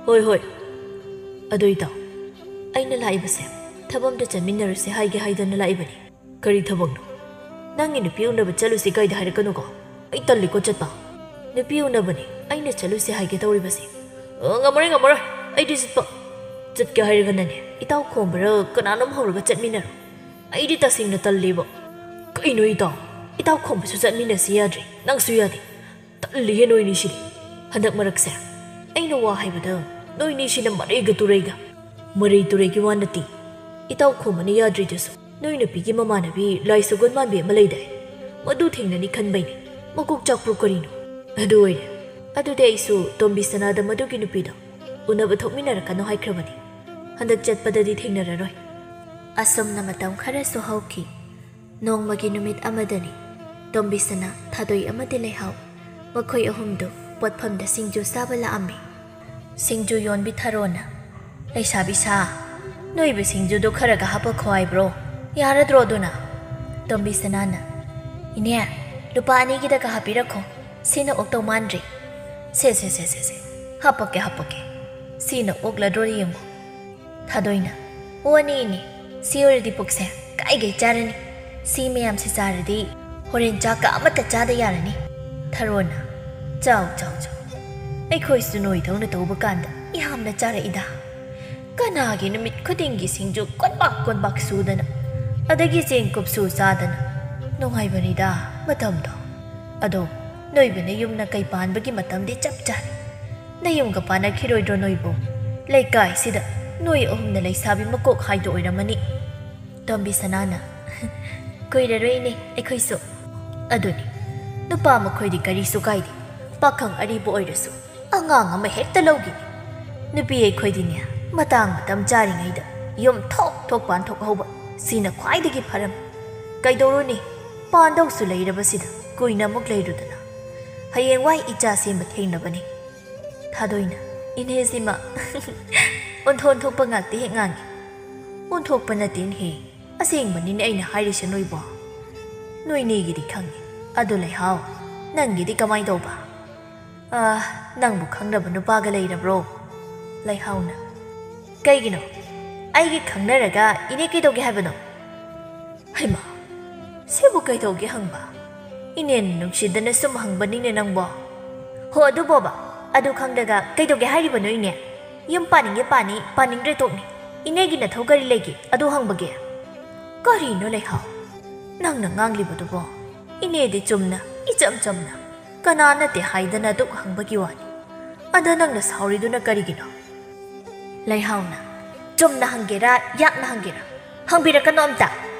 "ꯍꯣꯏ, ꯍꯣꯏ꯫ ꯑꯗꯨ ꯏꯇꯥꯎ, ꯑꯩꯅ ꯂꯥꯛꯏꯕꯁꯦ ꯊꯕꯛ ꯑꯝꯇ ꯆꯠꯃꯤꯟꯅꯔꯨꯁꯦ ꯍꯥꯏꯒꯦ ꯍꯥꯏꯗꯅ ꯂꯥꯛꯏꯕꯅꯤ꯫" "ꯀꯔꯤ ꯊꯕꯛꯅꯣ? ꯅꯪꯒꯤ ꯅꯨꯄꯤ ꯎꯅꯕ ꯆꯠꯂꯨꯁꯤ ꯀꯥꯏꯗ ꯍꯥꯏꯔꯛꯀꯅꯨꯀꯣ꯫ ꯑꯩ ꯇꯜꯂꯤꯀꯣ ꯆꯠꯄ꯫" "ꯅꯨꯄꯤ ꯎꯅꯕꯅꯤ ꯑꯩꯅ ꯆꯠꯂꯨꯁꯦ ꯍꯥꯏꯒꯦ ꯇꯧꯔꯤꯕꯁꯦ꯫" "ꯑ, ꯉꯝꯃꯔꯣꯏ, ꯉꯝꯃꯔꯣꯏ꯫ ꯑꯩꯗꯤ ꯆꯠꯄ꯫ ꯆꯠꯀꯦ ꯍꯥꯏꯔꯒꯅꯅꯦ, ꯏꯇꯥꯎ ꯈꯣꯝꯕꯔ ꯀꯅꯥꯅꯣꯝ ꯍꯧꯔꯒ ꯆꯠꯃꯤꯟꯅꯔꯣ꯫ ꯑꯩꯗꯤ ꯇꯁꯦꯡꯅ ꯇꯜꯂꯦꯕꯣ꯫" "ꯀꯩꯅꯣ ꯏꯇꯥꯎ? ꯏꯇꯥꯎ ꯈꯣꯝꯕꯁꯨ ꯆꯠꯃꯤꯟꯅꯁꯤ ꯌꯥꯗ꯭ꯔꯦ, ꯅꯪꯁꯨ ꯌꯥꯗꯦ꯫ ꯇꯜꯂꯤꯍꯦ ꯅꯣꯏꯅꯤꯁꯤꯗꯤ꯫ ꯍꯟꯗꯛ ꯃꯔꯛꯁꯦ ꯑꯩꯅ ꯋꯥ ꯍꯥꯏꯕꯗ ꯅꯣꯏꯅꯤꯁꯤꯅ ꯃꯔꯩꯒ ꯇꯨꯔꯩꯒ꯫ ꯃꯔꯩ ꯇꯨꯔꯩꯒꯤ ꯋꯥ ꯅꯠꯇꯦ꯫ ꯏꯇꯥꯎ ꯈꯣꯝꯕꯅ ꯌꯥꯗ꯭ꯔꯤꯗꯨꯁꯨ ꯅꯣꯏ ꯅꯨꯄꯤꯒꯤ ꯃꯃꯥꯟꯅꯕꯤ ꯂꯥꯏ ꯁꯒꯣꯜ ꯃꯥꯟꯕꯤ ꯑꯃ ꯂꯩꯗꯥꯏ? ꯃꯗꯨ ꯊꯦꯡꯅꯅꯤ ꯈꯟꯕꯩꯅꯦ꯫ ꯃꯀꯣꯛ ꯆꯥꯛꯄ꯭ꯔꯣ ꯀꯔꯤꯅꯣ?" "ꯑꯗꯨ ꯑꯣꯏꯔꯦ꯫ ꯑꯗꯨꯗꯤ ꯑꯩꯁꯨ ꯇꯣꯝꯕꯤ ꯁꯅꯥꯗ ꯃꯗꯨꯒꯤ ꯅꯨꯄꯤꯗꯣ ꯎꯅꯕ ꯊꯣꯛꯃꯤꯟꯅꯔꯛꯀꯅꯨ ꯍꯥꯏꯈ꯭ꯔꯕꯅꯤ꯫ ꯍꯟꯗꯛ ꯆꯠꯄꯗꯗꯤ ꯊꯦꯡꯅꯔꯔꯣꯏ꯫ ꯑꯁꯨꯝꯅ ꯃꯇꯝ ꯈꯔꯁꯨ ꯍꯧꯈꯤ꯫ ꯅꯣꯡꯃꯒꯤ ꯅꯨꯃꯤꯠ ꯑꯃꯗꯅꯤ, ꯇꯣꯝꯕꯤꯁꯅꯥ, ꯊꯥꯗꯣꯏ ꯑꯃꯗꯤ ꯂꯩꯍꯥꯎ, ꯃꯈꯣꯏ ꯑꯍꯨꯝꯗꯨ ꯄꯣꯠꯐꯝꯗ ꯁꯤꯡꯖꯨ ꯆꯥꯕ ꯂꯥꯛꯑꯝꯃꯤ꯫ ꯁꯤꯡꯖꯨ ꯌꯣꯟꯕꯤ ꯊꯔꯣꯅ, "ꯂꯩꯁꯥꯕꯤ ꯁꯥ, ꯅꯣꯏꯕꯨ ꯁꯤꯡꯖꯨꯗꯣ ꯈꯔꯒ ꯍꯥꯞꯄꯛꯈꯣ ꯍꯥꯏꯕ꯭ꯔꯣ? ꯌꯥꯔꯗ꯭ꯔꯣ ꯑꯗꯨꯅ?" ꯇꯣꯝꯕꯤꯁꯅꯥꯅ, "ꯏꯅꯦ, ꯂꯨꯄꯥ ꯑꯅꯤꯒꯤꯗꯒ ꯍꯥꯞꯄꯤꯔꯛꯈꯣ, ꯁꯤꯅ ꯑꯣꯛꯇꯧ ꯃꯥꯟꯗ꯭ꯔꯦ꯫ ꯁꯦ, ꯁꯦ, ꯁꯦ, ꯁꯦ, ꯁꯦ, ꯍꯥꯞꯄꯛꯀꯦ, ꯍꯥꯞꯄꯛꯀꯦ꯫ ꯁꯤꯅ ꯑꯣꯛꯂꯗ꯭ꯔꯣ ꯌꯦꯡꯉꯨ꯫" ꯊꯥꯗꯣꯏꯅ, "ꯑꯣ, ꯑꯅꯤ, ꯏꯅꯦ, ꯁꯤ ꯑꯣꯏꯔꯗꯤ ꯄꯨꯛꯁꯦ ꯀꯥꯏꯒꯩ ꯆꯥꯔꯅꯤ꯫ ꯁꯤ ꯃꯌꯥꯝꯁꯤ ꯆꯥꯔꯗꯤ ꯍꯣꯔꯦꯟ ꯆꯥꯛꯀ ꯑꯃꯠꯇ ꯆꯥꯗ ꯌꯥꯔꯅꯤ꯫" ꯊꯔꯣꯅ, "ꯆꯥꯎ, ꯆꯥꯎ, ꯆꯥꯎ꯫ ꯑꯩꯈꯣꯏꯁꯨ ꯅꯣꯏꯗꯧꯅ ꯇꯧꯕ ꯀꯥꯟꯗ ꯌꯥꯝꯅ ꯆꯥꯔꯛꯏꯗ꯫ ꯀꯅꯥꯒꯤ ꯅꯨꯃꯤꯠ ꯈꯨꯗꯤꯡꯒꯤ ꯁꯤꯡꯖꯨ ꯀꯣꯟꯕꯥꯛ ꯀꯣꯟꯕꯥꯛ ꯁꯨꯗꯅ, ꯑꯗꯒꯤ ꯆꯦꯡ ꯀꯨꯞꯁꯨ ꯆꯥꯗꯅ ꯅꯨꯡꯉꯥꯏꯕꯅꯤꯗ ꯃꯇꯝꯗꯣ꯫ ꯑꯗꯣ ꯅꯣꯏꯕꯨ ꯅꯌꯨꯝꯅ ꯀꯩ ꯄꯥꯟꯕꯒꯤ ꯃꯇꯝꯗꯤ ꯆꯞ ꯆꯥꯔꯦ꯫ ꯅꯌꯨꯝꯒ ꯄꯥꯟꯅꯈꯤꯔꯣꯏꯗ꯭ꯔꯣ ꯅꯣꯏꯕꯨ? ꯂꯩꯀꯥꯏꯁꯤꯗ ꯅꯣꯏ ꯑꯍꯨꯝꯅ ꯂꯩꯁꯥꯕꯤ ꯃꯀꯣꯛ ꯍꯥꯏꯗꯣ ꯑꯣꯏꯔꯝꯃꯅꯤ꯫" ꯇꯣꯝꯕꯤꯁꯅꯥꯅ, "ꯀꯨꯏꯔꯔꯣꯏꯅꯦ ꯑꯩꯈꯣꯏꯁꯨ꯫ ꯑꯗꯨꯅꯤ, ꯅꯨꯄꯥ ꯃꯈꯣꯏꯗꯤ ꯀꯔꯤꯁꯨ ꯀꯥꯏꯗꯦ, ꯄꯥꯈꯪ ꯑꯔꯤꯕ ꯑꯣꯏꯔꯁꯨ ꯑꯉꯥꯡ ꯑꯃ ꯍꯦꯛꯇ ꯂꯧꯈꯤꯅꯤ꯫ ꯅꯨꯄꯤ ꯑꯩꯈꯣꯏꯗꯤꯅꯦ, ꯃꯇꯥꯡ ꯃꯇꯝ ꯆꯥꯔꯤꯉꯩꯗ ꯌꯨꯝ ꯊꯣꯛ ꯊꯣꯛ ꯄꯥꯟꯊꯣꯛꯍꯧꯕ, ꯁꯤꯅ ꯈ꯭ꯋꯥꯏꯗꯒꯤ ꯐꯔꯝ꯫ ꯀꯩꯗꯧꯔꯨꯅꯤ, ꯄꯥꯟꯗꯧꯁꯨ ꯂꯩꯔꯕꯁꯤꯗ ꯀꯨꯏꯅ ꯑꯃꯨꯛ ꯂꯩꯔꯨꯗꯅ꯫ ꯍꯌꯦꯡꯋꯥꯏ ꯏꯆꯥ ꯁꯦꯝꯕ ꯊꯦꯡꯅꯕꯅꯤ꯫" ꯊꯥꯗꯣꯏꯅ, "ꯏꯅꯦꯁꯤꯃ ꯑꯣꯟꯊꯣꯛ ꯑꯣꯟꯊꯣꯛꯄ ꯉꯥꯛꯇ ꯍꯦꯛ ꯉꯥꯡꯉꯤ꯫" "ꯑꯣꯟꯊꯣꯛꯄ ꯅꯠꯇꯦꯅꯦꯍꯦ, ꯑꯁꯦꯡꯕꯅꯤꯅꯦ ꯑꯩꯅ ꯍꯥꯏꯔꯤꯁꯦ ꯅꯣꯏꯕꯣ꯫ ꯅꯣꯏꯅꯤꯒꯤꯗꯤ ꯈꯪꯉꯦ, ꯑꯗꯨ ꯂꯩꯍꯥꯎ, ꯅꯪꯒꯤꯗꯤ ꯀꯃꯥꯏ ꯇꯧꯕ? ꯑꯥ, ꯅꯪꯕꯨ ꯈꯪꯅꯕ ꯅꯨꯄꯥꯒ ꯂꯩꯔꯕ꯭ꯔꯣ?" ꯂꯩꯍꯥꯎꯅ, "ꯀꯩꯒꯤꯅꯣ? ꯑꯩꯒꯤ ꯈꯪꯅꯔꯒ ꯏꯅꯦ ꯀꯩꯗꯧꯒꯦ ꯍꯥꯏꯕꯅꯣ?" "ꯍꯩꯃꯥ, ꯁꯤꯕꯨ ꯀꯩꯗꯧꯒꯦ ꯍꯪꯕ? ꯏꯅꯦꯅ ꯅꯨꯡꯁꯤꯗꯅ ꯁꯨꯝ ꯍꯪꯕꯅꯤꯅꯦ ꯅꯪꯕꯣ꯫" "ꯍꯣ, ꯑꯗꯨꯕꯣꯕ, ꯑꯗꯨ ꯈꯪꯗ꯭ꯔꯒ ꯀꯩꯗꯧꯒꯦ ꯍꯥꯏꯔꯤꯕꯅꯣ ꯏꯅꯦ? ꯌꯨꯝ ꯄꯥꯅꯤꯡꯉꯦ ꯄꯥꯅꯤ, ꯄꯥꯅꯤꯡꯗ꯭ꯔꯦ ꯇꯣꯛꯅꯤ꯫ ꯏꯅꯦꯒꯤ ꯅꯊꯧ ꯀꯔꯤ ꯂꯩꯒꯦ, ꯑꯗꯨ ꯍꯪꯕꯒꯦ?" "ꯀꯔꯤꯅꯣ ꯂꯩꯍꯥꯎ, ꯅꯪꯅ ꯉꯥꯡꯂꯤꯕꯗꯨꯕꯣ? ꯏꯅꯦꯗꯤ ꯆꯨꯝꯅ, ꯏꯆꯝ ꯆꯝꯅ, ꯀꯅꯥ ꯅꯠꯇꯦ ꯍꯥꯏꯗꯅ ꯑꯗꯨꯛ ꯍꯪꯕꯒꯤ ꯋꯥꯅꯤ꯫ ꯑꯗ ꯅꯪꯅ ꯁꯥꯎꯔꯤꯗꯨꯅ ꯀꯔꯤꯒꯤꯅꯣ?" ꯂꯩꯍꯥꯎꯅ, "ꯆꯨꯝꯅ ꯍꯪꯒꯦꯔꯥ, ꯌꯥꯛꯅ ꯍꯪꯒꯦꯔꯥ? ꯍꯪꯕꯤꯔꯛꯀꯅꯣ ꯑꯝꯇ꯫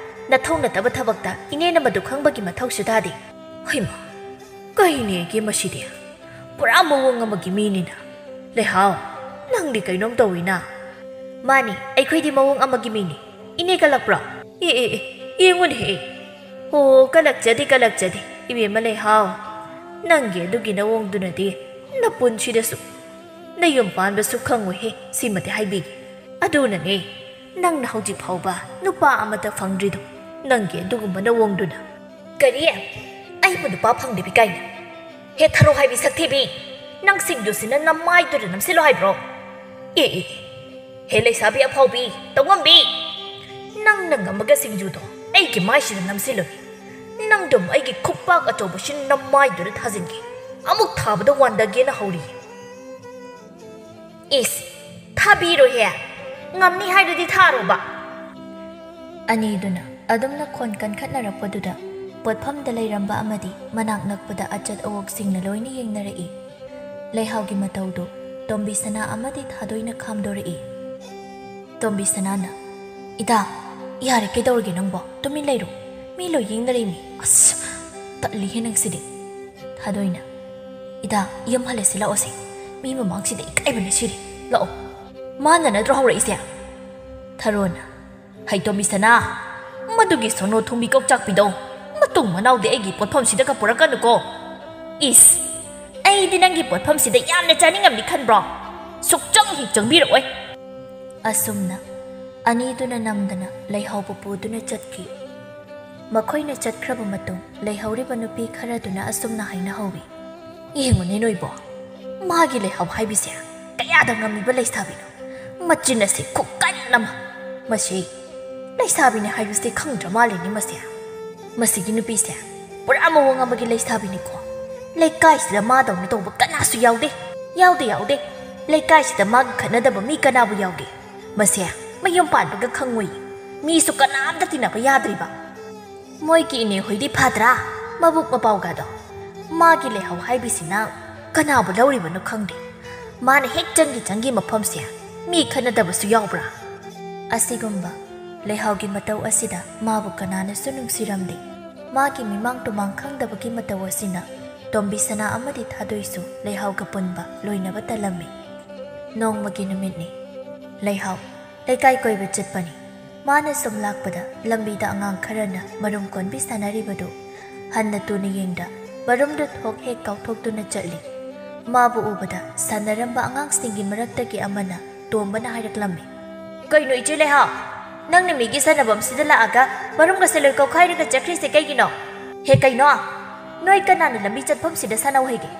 ꯅꯊꯧ ꯅꯠꯇꯕ ꯊꯕꯛꯇ ꯏꯅꯦꯅ ꯃꯗꯨ ꯈꯪꯕꯒꯤ ꯃꯊꯧꯁꯨ ꯇꯥꯗꯦ꯫" "ꯍꯩꯃꯥ, ꯀꯩꯅꯦꯒꯦ ꯃꯁꯤꯗꯤ? ꯄꯨꯔꯥ ꯃꯑꯣꯡ ꯑꯃꯒꯤ ꯃꯤꯅꯤꯅ꯫ ꯂꯩꯍꯥꯎ, ꯅꯪꯗꯤ ꯀꯩꯅꯣꯝ ꯇꯧꯏꯅ꯫ ꯃꯥꯅꯤ, ꯑꯩꯈꯣꯏꯗꯤ ꯃꯑꯣꯡ ꯑꯃꯒꯤ ꯃꯤꯅꯤ꯫ ꯏꯅꯦ ꯀꯜꯂꯛꯄ꯭ꯔꯣ? ꯑꯦ, ꯑꯦ, ꯑꯦ, ꯌꯦꯡꯉꯨꯅꯦꯍꯦ꯫ ꯑꯣ, ꯀꯜꯂꯛꯆꯗꯦ, ꯀꯜꯂꯛꯆꯗꯦ꯫ ꯏꯕꯦꯝꯃ ꯂꯩꯍꯥꯎ, ꯅꯪꯒꯤ ꯑꯗꯨꯒꯤ ꯅꯑꯣꯡꯗꯨꯅꯗꯤ ꯅꯄꯨꯟꯁꯤꯗꯁꯨ ꯅꯌꯨꯝ ꯄꯥꯟꯕꯁꯨ ꯈꯪꯉꯣꯏꯍꯦ, ꯁꯤꯃꯗꯤ ꯍꯥꯏꯕꯤꯒꯦ꯫ ꯑꯗꯨꯅꯅꯦ, ꯅꯪꯅ ꯍꯧꯖꯤꯛ ꯐꯥꯎꯕ ꯅꯨꯄꯥ ꯑꯃꯠꯇ ꯐꯪꯗ꯭ꯔꯤꯗꯣ, ꯅꯪꯒꯤ ꯑꯗꯨꯒꯨꯝꯕ ꯅꯑꯣꯡꯗꯨꯅ꯫ ꯀꯔꯤ? ꯑꯩꯕꯨ ꯅꯨꯄꯥ ꯐꯪꯗꯕꯤ ꯀꯥꯏꯅ? ꯍꯦ ꯊꯔꯣ ꯍꯥꯏꯕꯤ ꯁꯛꯊꯤꯕꯤ, ꯅꯪ ꯁꯤꯡꯖꯨꯁꯤ ꯅꯪ ꯅꯃꯥꯏꯗꯨꯗ ꯅꯝꯁꯤꯜꯂꯣ ꯍꯥꯏꯕ꯭ꯔꯣ? ꯑꯦ, ꯑꯦ, ꯍꯦ ꯂꯩꯁꯥꯕꯤ ꯑꯐꯥꯎꯕꯤ, ꯇꯧꯉꯝꯕꯤ, ꯅꯪꯅ ꯉꯝꯃꯒ ꯁꯤꯡꯖꯨꯗꯣ ꯑꯩꯒꯤ ꯃꯥꯏꯁꯤꯗ ꯅꯝꯁꯤꯜꯂꯨꯅꯦ꯫ ꯅꯪꯗꯨꯝ ꯑꯩꯒꯤ ꯈꯨꯄꯥꯛ ꯑꯆꯧꯕꯁꯤ ꯅꯃꯥꯏꯗꯨꯗ ꯊꯥꯖꯤꯟꯒꯦ꯫ ꯑꯃꯨꯛ ꯊꯥꯕꯗ ꯋꯥꯟꯗꯒꯦꯅ ꯍꯧꯔꯤ꯫ ꯏꯁ, ꯊꯥꯕꯤꯔꯣꯍꯦ꯫ ꯉꯝꯅꯤ ꯍꯥꯏꯔꯗꯤ ꯊꯥꯔꯣꯕ꯫ ꯑꯅꯤꯗꯨꯅ ꯑꯗꯨꯝꯅ ꯈꯣꯟ ꯀꯟꯈꯠꯅꯔꯛꯄꯗꯨꯗ ꯄꯣꯠꯐꯝꯗ ꯂꯩꯔꯝꯕ ꯑꯃꯗꯤ ꯃꯅꯥꯛ ꯅꯛꯄꯗ ꯑꯆꯠ ꯑꯋꯣꯛꯁꯤꯡꯅ ꯂꯣꯏꯅ ꯌꯦꯡꯅꯔꯛꯏ꯫ ꯂꯩꯍꯥꯎꯒꯤ ꯃꯇꯧꯗꯨ ꯇꯣꯝꯕꯤ ꯁꯅꯥ ꯑꯃꯗꯤ ꯊꯥꯗꯣꯏꯅ ꯈꯥꯝꯗꯣꯔꯛꯏ꯫ ꯇꯣꯝꯕꯤ ꯁꯅꯥꯅ, "ꯏꯇꯥ, ꯌꯥꯔꯦ, ꯀꯩꯗꯧꯔꯒꯦ ꯅꯪꯕꯣ? ꯇꯨꯃꯤꯟ ꯂꯩꯔꯣ꯫ ꯃꯤ ꯂꯣꯏ ꯌꯦꯡꯅꯔꯤꯃꯤ꯫ ꯑꯁ, ꯇꯠꯂꯤꯍꯦ ꯅꯪꯁꯤꯗꯤ꯫" ꯊꯥꯗꯣꯏꯅ, "ꯏꯇꯥ, ꯌꯨꯝ ꯍꯜꯂꯁꯤ ꯂꯥꯛꯑꯣꯁꯦ꯫ ꯃꯤ ꯃꯃꯥꯡꯁꯤꯗ ꯏꯀꯥꯏꯕꯅ ꯁꯤꯔꯦ꯫ ꯂꯥꯛꯑꯣ꯫ ꯃꯥꯅ ꯅꯠꯇ꯭ꯔꯣ ꯍꯧꯔꯛꯏꯁꯦ?" ꯊꯔꯣꯅ, "ꯍꯩ ꯇꯣꯝꯕꯤ ꯁꯅꯥ, ꯃꯗꯨꯒꯤ ꯁꯣꯅꯣ ꯊꯨꯡꯕꯤ ꯀꯧꯆꯥꯛꯄꯤꯗꯣ ꯃꯇꯨꯡ ꯃꯅꯥꯎꯗꯤ ꯑꯩꯒꯤ ꯄꯣꯠꯐꯝꯁꯤꯗꯒ ꯄꯨꯔꯛꯀꯅꯨꯀꯣ꯫ ꯏꯁ, ꯑꯩꯗꯤ ꯅꯪꯒꯤ ꯄꯣꯠꯐꯝꯁꯤꯗ ꯌꯥꯝꯅ ꯆꯥꯅꯤꯡꯉꯝꯅꯤ ꯈꯟꯕ꯭ꯔꯣ? ꯁꯨꯛꯆꯪ ꯍꯦꯛ ꯆꯪꯕꯤꯔꯛꯑꯣꯏ꯫" ꯑꯁꯨꯝꯅ ꯑꯅꯤꯗꯨꯅ ꯅꯝꯗꯅ ꯂꯩꯍꯥꯎꯕ ꯄꯨꯗꯨꯅ ꯆꯠꯈꯤ꯫ ꯃꯈꯣꯏꯅ ꯆꯠꯈ꯭ꯔꯕ ꯃꯇꯨꯡ, ꯂꯩꯍꯧꯔꯤꯕ ꯅꯨꯄꯤ ꯈꯔꯗꯨꯅ ꯑꯁꯨꯝꯅ ꯍꯥꯏꯅꯍꯧꯋꯤ, "ꯌꯦꯡꯉꯨꯅꯦ ꯅꯣꯏꯕꯣ, ꯃꯥꯒꯤ ꯂꯩꯍꯥꯎ ꯍꯥꯏꯕꯤꯁꯦ ꯀꯌꯥꯗ ꯉꯝꯃꯤꯕ ꯂꯩꯁꯥꯕꯤꯅꯣ꯫ ꯃꯆꯤꯟ ꯑꯁꯤ ꯈꯨꯀꯟ ꯑꯃ꯫ ꯃꯁꯤ ꯂꯩꯁꯥꯕꯤꯅꯤ ꯍꯥꯏꯕꯁꯤ ꯈꯪꯗ꯭ꯔ ꯃꯥꯜꯂꯦꯅꯦ ꯃꯁꯦ꯫ ꯃꯁꯤꯒꯤ ꯅꯨꯄꯤꯁꯦ ꯄꯨꯔꯥ ꯃꯑꯣꯡ ꯑꯃꯒꯤ ꯂꯩꯁꯥꯕꯤꯅꯤꯀꯣ꯫ ꯂꯩꯀꯥꯏꯁꯤꯗ ꯃꯥꯗꯧꯅ ꯇꯧꯕ ꯀꯅꯥꯁꯨ ꯌꯥꯎꯗꯦ꯫ ꯌꯥꯎꯗꯦ, ꯌꯥꯎꯗꯦ꯫ ꯂꯩꯀꯥꯏꯁꯤꯗ ꯃꯥꯒ ꯈꯠꯅꯗꯕ ꯃꯤ ꯀꯅꯥꯕꯨ ꯌꯥꯎꯒꯦ? ꯃꯁꯦ ꯃꯌꯨꯝ ꯄꯥꯟꯕꯒ ꯈꯪꯉꯨꯏ꯫ ꯃꯤꯁꯨ ꯀꯅꯥꯝꯇ ꯇꯤꯟꯅꯕ ꯌꯥꯗ꯭ꯔꯤꯕ꯫ ꯃꯣꯏꯒꯤ ꯏꯅꯦ ꯍꯣꯏꯗꯤ ꯐꯗ꯭ꯔꯥ? ꯃꯕꯨꯛ ꯃꯄꯥꯎꯒꯗꯣ꯫ ꯃꯥꯒꯤ ꯂꯩꯍꯥꯎ ꯍꯥꯏꯕꯤꯁꯤꯅ ꯀꯅꯥꯕꯨ ꯂꯧꯔꯤꯕꯅꯣ ꯈꯪꯗꯦ꯫ ꯃꯥꯅ ꯍꯦꯛ ꯆꯪꯒꯤ ꯆꯪꯒꯤ ꯃꯐꯝꯁꯦ ꯃꯤ ꯈꯠꯅꯗꯕꯁꯨ ꯌꯥꯎꯕ꯭ꯔꯥ?" ꯑꯁꯤꯒꯨꯝꯕ ꯂꯩꯍꯥꯎꯒꯤ ꯃꯇꯧ ꯑꯁꯤꯗ ꯃꯥꯕꯨ ꯀꯅꯥꯅꯁꯨ ꯅꯨꯡꯁꯤꯔꯝꯗꯦ꯫ ꯃꯥꯒꯤ ꯃꯤꯃꯥꯡ ꯇꯨꯃꯥꯡ ꯈꯪꯗꯕꯒꯤ ꯃꯇꯧ ꯑꯁꯤꯅ ꯇꯣꯝꯕꯤ ꯁꯅꯥ ꯑꯃꯗꯤ ꯊꯥꯗꯣꯏꯁꯨ ꯂꯩꯍꯥꯎꯒ ꯄꯨꯟꯕ ꯂꯣꯏꯅꯕ ꯇꯜꯂꯝꯃꯤ꯫ ꯅꯣꯡꯃꯒꯤ ꯅꯨꯃꯤꯠꯅꯤ꯫ ꯂꯩꯍꯥꯎ ꯂꯩꯀꯥꯏ ꯀꯣꯏꯕ ꯆꯠꯄꯅꯤ꯫ ꯃꯥꯅ ꯁꯨꯝ ꯂꯥꯛꯄꯗ ꯂꯝꯕꯤꯗ ꯑꯉꯥꯡ ꯈꯔꯅ ꯃꯔꯨꯝ ꯀꯣꯟꯕꯤ ꯁꯥꯟꯅꯔꯤꯕꯗꯨ ꯍꯟꯅ ꯇꯨꯅ ꯌꯦꯡꯗ ꯃꯔꯨꯝꯗꯨ ꯊꯣꯛ ꯍꯦꯛ ꯀꯥꯎꯊꯣꯛꯇꯨꯅ ꯆꯠꯂꯤ꯫ ꯃꯥꯕꯨ ꯎꯕꯗ ꯁꯥꯟꯅꯔꯝꯕ ꯑꯉꯥꯡꯁꯤꯡꯒꯤ ꯃꯔꯛꯇꯒꯤ ꯑꯃꯅ ꯇꯣꯝꯕꯅ ꯍꯥꯏꯔꯛꯂꯝꯃꯤ, "ꯀꯩꯅꯣ ꯏꯆꯦ ꯂꯩꯍꯥꯎ, ꯅꯪꯅ ꯃꯤꯒꯤ ꯁꯥꯟꯅꯐꯝꯁꯤꯗ ꯂꯥꯛꯑꯒ ꯃꯔꯨꯝꯒꯁꯦ ꯂꯣꯏ ꯀꯧꯈꯥꯏꯔꯒ ꯆꯠꯈ꯭ꯔꯤꯁꯦ ꯀꯩꯒꯤꯅꯣ?" "ꯍꯦ ꯀꯩꯅꯣ, ꯅꯣꯏ ꯀꯅꯥꯅ ꯂꯝꯕꯤ ꯆꯠꯐꯝꯁꯤꯗ ꯁꯥꯟꯅꯧ ꯍꯥꯏꯒꯦ?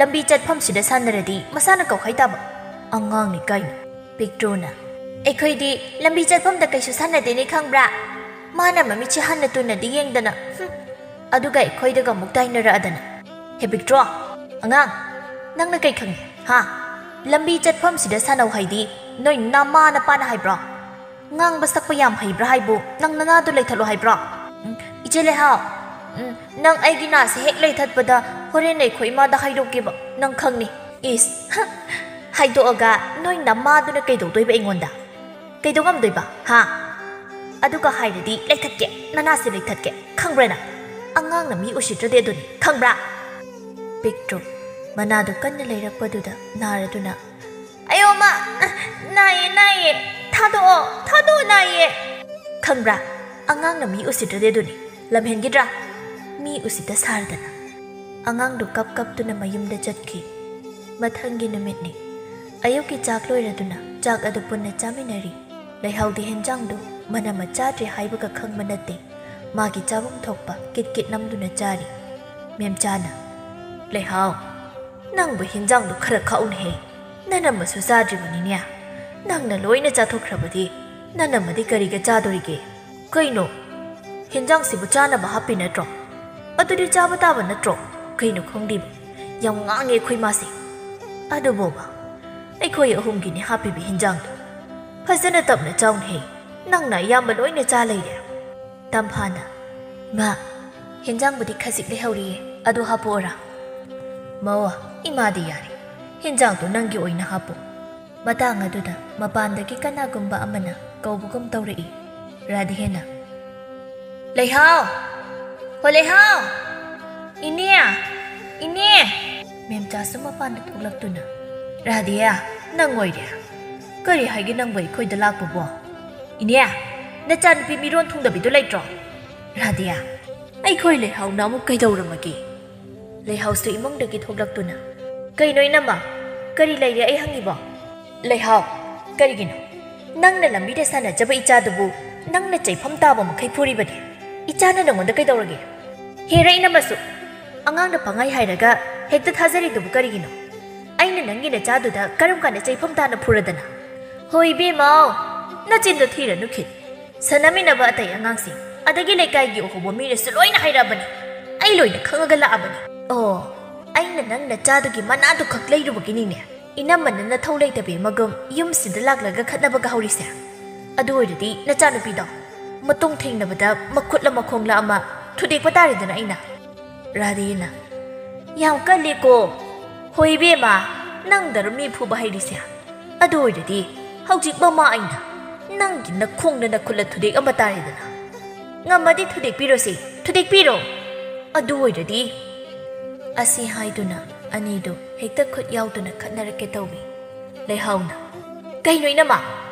ꯂꯝꯕꯤ ꯆꯠꯐꯝꯁꯤꯗ ꯁꯥꯟꯅꯔꯗꯤ ꯃꯁꯥꯅ ꯀꯧꯈꯥꯏ ꯇꯥꯕ꯫ ꯑꯉꯥꯡꯅꯤ ꯀꯥꯏꯅ꯫" ꯄꯤꯛꯇ꯭ꯔꯨꯅ, "ꯑꯩꯈꯣꯏꯗꯤ ꯂꯝꯕꯤ ꯆꯠꯐꯝꯗ ꯀꯩꯁꯨ ꯁꯥꯟꯅꯗꯦꯅꯦ ꯈꯪꯕ꯭ꯔꯥ? ꯃꯥꯅ ꯃꯃꯤꯠꯁꯦ ꯍꯟꯅ ꯇꯨꯅꯗꯤ ꯌꯦꯡꯗꯅ, ꯍꯨꯝ, ꯑꯗꯨꯒ ꯑꯩꯈꯣꯏꯗꯒ ꯑꯃꯨꯛ ꯇꯥꯏꯅꯔꯛꯑꯗꯅ꯫" "ꯍꯦ ꯄꯤꯛꯇ꯭ꯔꯣ, ꯑꯉꯥꯡ, ꯅꯪꯅ ꯀꯩ ꯈꯪꯉꯤ? ꯍꯥ? ꯂꯝꯕꯤ ꯆꯠꯐꯝꯁꯤꯗ ꯁꯥꯟꯅꯧ ꯍꯥꯏꯗꯤ ꯅꯣꯏ ꯅꯃꯥ ꯅꯄꯥꯅ ꯍꯥꯏꯕ꯭ꯔꯣ? ꯉꯥꯡꯕ ꯁꯛꯄ ꯌꯥꯝ ꯍꯩꯕ꯭ꯔꯥ ꯍꯥꯏꯕꯨ ꯅꯪ ꯅꯅꯥꯗꯣ ꯂꯩꯊꯠꯂꯣ ꯍꯥꯏꯕ꯭ꯔꯣ? ꯎꯝ, ꯏꯆꯦ ꯂꯩꯍꯥꯎ, ꯎꯝ, ꯅꯪ ꯑꯩꯒꯤ ꯅꯥꯁꯦ ꯍꯦꯛ ꯂꯩꯊꯠꯄꯗ ꯍꯣꯔꯦꯟ ꯑꯩꯈꯣꯏ ꯏꯃꯥꯗ ꯍꯥꯏꯗꯣꯛꯀꯦꯕ, ꯅꯪ ꯈꯪꯅꯤ꯫" "ꯏꯁ, ꯍ, ꯍꯥꯏꯗꯣꯛꯑꯒ ꯅꯣꯏ ꯅꯃꯥꯗꯨꯅ ꯀꯩꯗꯧꯗꯣꯏꯕ ꯑꯩꯉꯣꯟꯗ? ꯀꯩꯗꯧ ꯉꯝꯗꯣꯏꯕ, ꯍꯥ? ꯑꯗꯨꯒ ꯍꯥꯏꯔꯗꯤ ꯂꯩꯊꯠꯀꯦ, ꯅꯅꯥꯁꯦ ꯂꯩꯊꯠꯀꯦ, ꯈꯪꯕ꯭ꯔꯥ ꯅꯪ? ꯑꯉꯥꯡꯅ ꯃꯤ ꯎꯁꯤꯠꯇ꯭ꯔꯗꯤ ꯑꯗꯨꯅꯤ, ꯈꯪꯕ꯭ꯔꯥ?" ꯄꯤꯛꯇ꯭ꯔꯨ ꯃꯅꯥꯗꯨ ꯀꯟꯅ ꯂꯩꯔꯛꯄꯗꯨꯗ ꯅꯥꯔꯗꯨꯅ, "ꯑꯌꯣ ꯃꯥ, ꯅꯥꯏꯌꯦ, ꯅꯥꯏꯌꯦ, ꯊꯥꯗꯣꯛꯑꯣ, ꯊꯥꯗꯣꯛꯑꯣ, ꯅꯥꯏꯌꯦ꯫" ꯈꯪꯕ꯭ꯔꯥ? ꯑꯉꯥꯡꯅ ꯃꯤ ꯎꯁꯤꯠꯇ꯭ꯔꯗꯤ ꯑꯗꯨꯅꯤ, ꯂꯝꯍꯦꯟꯈꯤꯗ꯭ꯔꯥ? ꯃꯤ ꯎꯁꯤꯠꯇ ꯁꯥꯔꯗꯅ꯫ ꯑꯉꯥꯡꯗꯨ ꯀꯞ ꯀꯞꯇꯨꯅ ꯃꯌꯨꯝꯗ ꯆꯠꯈꯤ꯫ ꯃꯊꯪꯒꯤ ꯅꯨꯃꯤꯠꯅꯤ꯫ ꯑꯌꯨꯛꯀꯤ ꯆꯥꯛ ꯂꯣꯏꯔꯗꯨꯅ ꯆꯥꯛ ꯑꯗꯨ ꯄꯨꯟꯅ ꯆꯥꯃꯤꯟꯅꯔꯤ꯫ ꯂꯩꯍꯥꯎꯗꯤ ꯍꯦꯟꯖꯥꯡꯗꯨ ꯃꯅꯝ ꯑꯃ ꯆꯥꯗ꯭ꯔꯤ ꯍꯥꯏꯕꯒ ꯈꯪꯕ ꯅꯠꯇꯦ꯫ ꯃꯥꯒꯤ ꯆꯥꯐꯝ ꯊꯣꯛꯄ ꯀꯤꯠ ꯀꯤꯠ ꯅꯝꯗꯨꯅ ꯆꯥꯔꯤ꯫ ꯃꯦꯝꯆꯥꯅ, "ꯂꯩꯍꯥꯎ, ꯅꯪꯕꯨ ꯍꯦꯟꯖꯥꯡꯗꯨ ꯈꯔ ꯈꯥꯛꯎꯅꯦꯍꯦ꯫ ꯅꯅꯝꯃꯁꯨ ꯆꯥꯗ꯭ꯔꯤꯕꯅꯤꯅꯦ꯫ ꯅꯪꯅ ꯂꯣꯏꯅ ꯆꯥꯊꯣꯛꯈ꯭ꯔꯕꯗꯤ ꯅꯅꯝꯃꯗꯤ ꯀꯔꯤꯒ ꯆꯥꯗꯣꯔꯤꯒꯦ? ꯀꯩꯅꯣ? ꯍꯦꯟꯖꯥꯡꯁꯤꯕꯨ ꯆꯥꯅꯕ ꯍꯥꯞꯄꯤ ꯅꯠꯇ꯭ꯔꯣ? ꯑꯗꯨꯗꯤ ꯆꯥꯕ ꯇꯥꯕ ꯅꯠꯇ꯭ꯔꯣ? ꯀꯩꯅꯣ ꯈꯪꯗꯦꯕ꯫ ꯌꯥꯝ ꯉꯥꯡꯉꯦ ꯑꯩꯈꯣꯏ ꯃꯥꯁꯦ꯫ ꯑꯗꯨꯕꯣꯕ, ꯑꯩꯈꯣꯏ ꯑꯍꯨꯝꯒꯤꯅꯤ ꯍꯥꯞꯄꯤꯕ ꯍꯦꯟꯖꯥꯡꯗꯣ꯫ ꯐꯖꯅ ꯇꯞꯅ ꯆꯥꯎꯅꯦꯍꯦ꯫ ꯅꯪꯅ ꯑꯌꯥꯝꯕ ꯂꯣꯏꯅ ꯆꯥ ꯂꯩꯔꯦ꯫" ꯇꯝꯐꯥꯅ, "ꯏꯃꯥ, ꯍꯦꯟꯖꯥꯡꯕꯨꯗꯤ ꯈꯖꯤꯛ ꯂꯩꯍꯧꯔꯤꯌꯦ, ꯑꯗꯨ ꯍꯥꯞꯄꯣꯔꯥ?" "ꯃꯧ, ꯏꯃꯥꯗꯤ ꯌꯥꯔꯦ꯫ ꯍꯦꯟꯖꯥꯡꯗꯣ ꯅꯪꯒꯤ ꯑꯣꯏꯅ ꯍꯥꯞꯄꯣ꯫" ꯃꯇꯥꯡ ꯑꯗꯨꯗ ꯃꯄꯥꯟꯗꯒꯤ ꯀꯅꯥꯒꯨꯝꯕ ꯑꯃꯅ ꯀꯧꯕꯒꯨꯝ ꯇꯧꯔꯛꯏ꯫ ꯔꯥꯙꯦꯅ, "ꯂꯩꯍꯥꯎ! ꯍꯣ ꯂꯩꯍꯥꯎ! ꯏꯅꯦ! ꯏꯅꯦ!" ꯃꯦꯝꯆꯥꯁꯨ ꯃꯄꯥꯟꯗ ꯊꯣꯛꯂꯛꯇꯨꯅ, "ꯔꯥꯙꯦ, ꯅꯪ ꯑꯣꯏꯔꯦ꯫ ꯀꯔꯤ ꯍꯥꯏꯒꯦ ꯅꯪꯕꯨ ꯑꯩꯈꯣꯏꯗ ꯂꯥꯛꯄꯕꯣ? ꯏꯅꯦ, ꯅꯆꯥꯅꯨꯄꯤ ꯃꯤꯔꯣꯟ ꯊꯨꯡꯗꯕꯤꯗꯨ ꯂꯩꯇ꯭ꯔꯣ? ꯔꯥꯙꯤꯌꯥ, ꯑꯩꯈꯣꯏ ꯂꯩꯍꯥꯎꯅ ꯑꯃꯨꯛ ꯀꯩꯗꯧꯔꯝꯃꯒꯦ? ꯂꯩꯍꯥꯎꯁꯨ ꯏꯃꯨꯡꯗꯒꯤ ꯊꯣꯛꯂꯛꯇꯨꯅ, "ꯀꯩꯅꯣ ꯏꯅꯝꯃ? ꯀꯔꯤ ꯂꯩꯔꯦ ꯑꯩ ꯍꯪꯉꯤꯕꯣ?" ꯂꯩꯍꯥꯎ, ꯀꯔꯤꯒꯤꯅꯣ? ꯅꯪꯅ ꯂꯝꯕꯤꯗ ꯁꯥꯟꯅꯖꯕ ꯏꯆꯥꯗꯨꯕꯨ ꯅꯪꯅ ꯆꯩꯐꯝ ꯇꯥꯕ ꯃꯈꯩ ꯐꯨꯔꯤꯕꯅꯤ꯫ ꯏꯆꯥꯅ ꯅꯪꯉꯣꯟꯗ ꯀꯩꯗꯧꯔꯒꯦ? ꯍꯦꯔ ꯏꯅꯝꯃꯁꯨ, ꯑꯉꯥꯡꯅ ꯄꯪꯍꯥꯏ ꯍꯥꯏꯔꯒ ꯍꯦꯛꯇ ꯊꯥꯖꯔꯤꯗꯨꯕꯨ ꯀꯔꯤꯒꯤꯅꯣ? ꯑꯩꯅ ꯅꯪꯒꯤ ꯅꯆꯥꯗꯨꯗ ꯀꯔꯝ ꯀꯥꯟꯗ ꯆꯩꯐꯝ ꯇꯥꯅ ꯐꯨꯔꯗꯅ? ꯍꯣꯏ ꯏꯕꯦꯝꯃ, ꯅꯆꯤꯟꯗꯣ ꯊꯤꯔꯅꯨ ꯈꯤꯠ꯫ ꯁꯥꯟꯅꯃꯤꯟꯅꯕ ꯑꯇꯩ ꯑꯉꯥꯡꯁꯤꯡ, ꯑꯗꯒꯤ ꯂꯩꯀꯥꯏꯒꯤ ꯎꯍꯧꯕ ꯃꯤꯅꯁꯨ ꯂꯣꯏꯅ ꯍꯥꯏꯔꯛꯑꯕꯅꯤ꯫ ꯑꯩ ꯂꯣꯏꯅ ꯈꯪꯉꯒ ꯂꯥꯛꯑꯕꯅꯤ꯫ ꯑꯣ, ꯑꯩꯅ ꯅꯪ ꯅꯆꯥꯗꯨꯒꯤ ꯃꯅꯥꯗꯨ ꯈꯛ ꯂꯩꯔꯨꯕꯒꯤꯅꯤꯅꯦ ꯏꯅꯝꯃꯅ ꯅꯊꯧ ꯂꯩꯇꯕꯤ ꯑꯃꯒꯨꯝ ꯌꯨꯝꯁꯤꯗ ꯂꯥꯛꯂꯒ ꯈꯠꯅꯕꯒ ꯍꯧꯔꯤꯁꯦ꯫ ꯑꯗꯨ ꯑꯣꯏꯔꯗꯤ ꯅꯆꯥꯅꯨꯄꯤꯗꯣ ꯃꯇꯨꯡ ꯊꯦꯡꯅꯕꯗ ꯃꯈꯨꯠ ꯑꯃ ꯈꯣꯡꯂ ꯑꯃ ꯊꯨꯗꯦꯛꯄ ꯇꯥꯔꯦꯗꯅ ꯑꯩꯅ꯫ ꯔꯥꯙꯦꯅ, "ꯌꯥꯝ ꯀꯜꯂꯤꯀꯣ꯫ ꯍꯣꯏ ꯏꯕꯦꯝꯃ, ꯅꯪꯗꯔꯣ ꯃꯤ ꯐꯨꯕ ꯍꯩꯔꯤꯁꯦ? ꯑꯗꯨ ꯑꯣꯏꯔꯗꯤ ꯍꯧꯖꯤꯛ ꯃꯃꯥ ꯑꯩꯅ ꯅꯪꯒꯤ ꯅꯈꯣꯡꯗ ꯅꯈꯨꯠꯂ ꯊꯨꯗꯦꯛ ꯑꯃ ꯇꯥꯔꯦꯗꯅ꯫ ꯉꯝꯃꯗꯤ ꯊꯨꯗꯦꯛꯄꯤꯔꯣꯁꯦ, ꯊꯨꯗꯦꯛꯄꯤꯔꯣ꯫ ꯑꯗꯨ ꯑꯣꯏꯔꯗꯤ"꯫ ꯑꯁꯤ ꯍꯥꯏꯗꯨꯅ ꯑꯅꯤꯗꯨ ꯍꯦꯛꯇ ꯈꯨꯠ ꯌꯥꯎꯗꯨꯅ ꯈꯠꯅꯔꯛꯀꯦ ꯇꯧꯏ꯫ ꯂꯩꯍꯥꯎꯅ, "ꯀꯩꯅꯣ ꯏꯅꯝꯃ?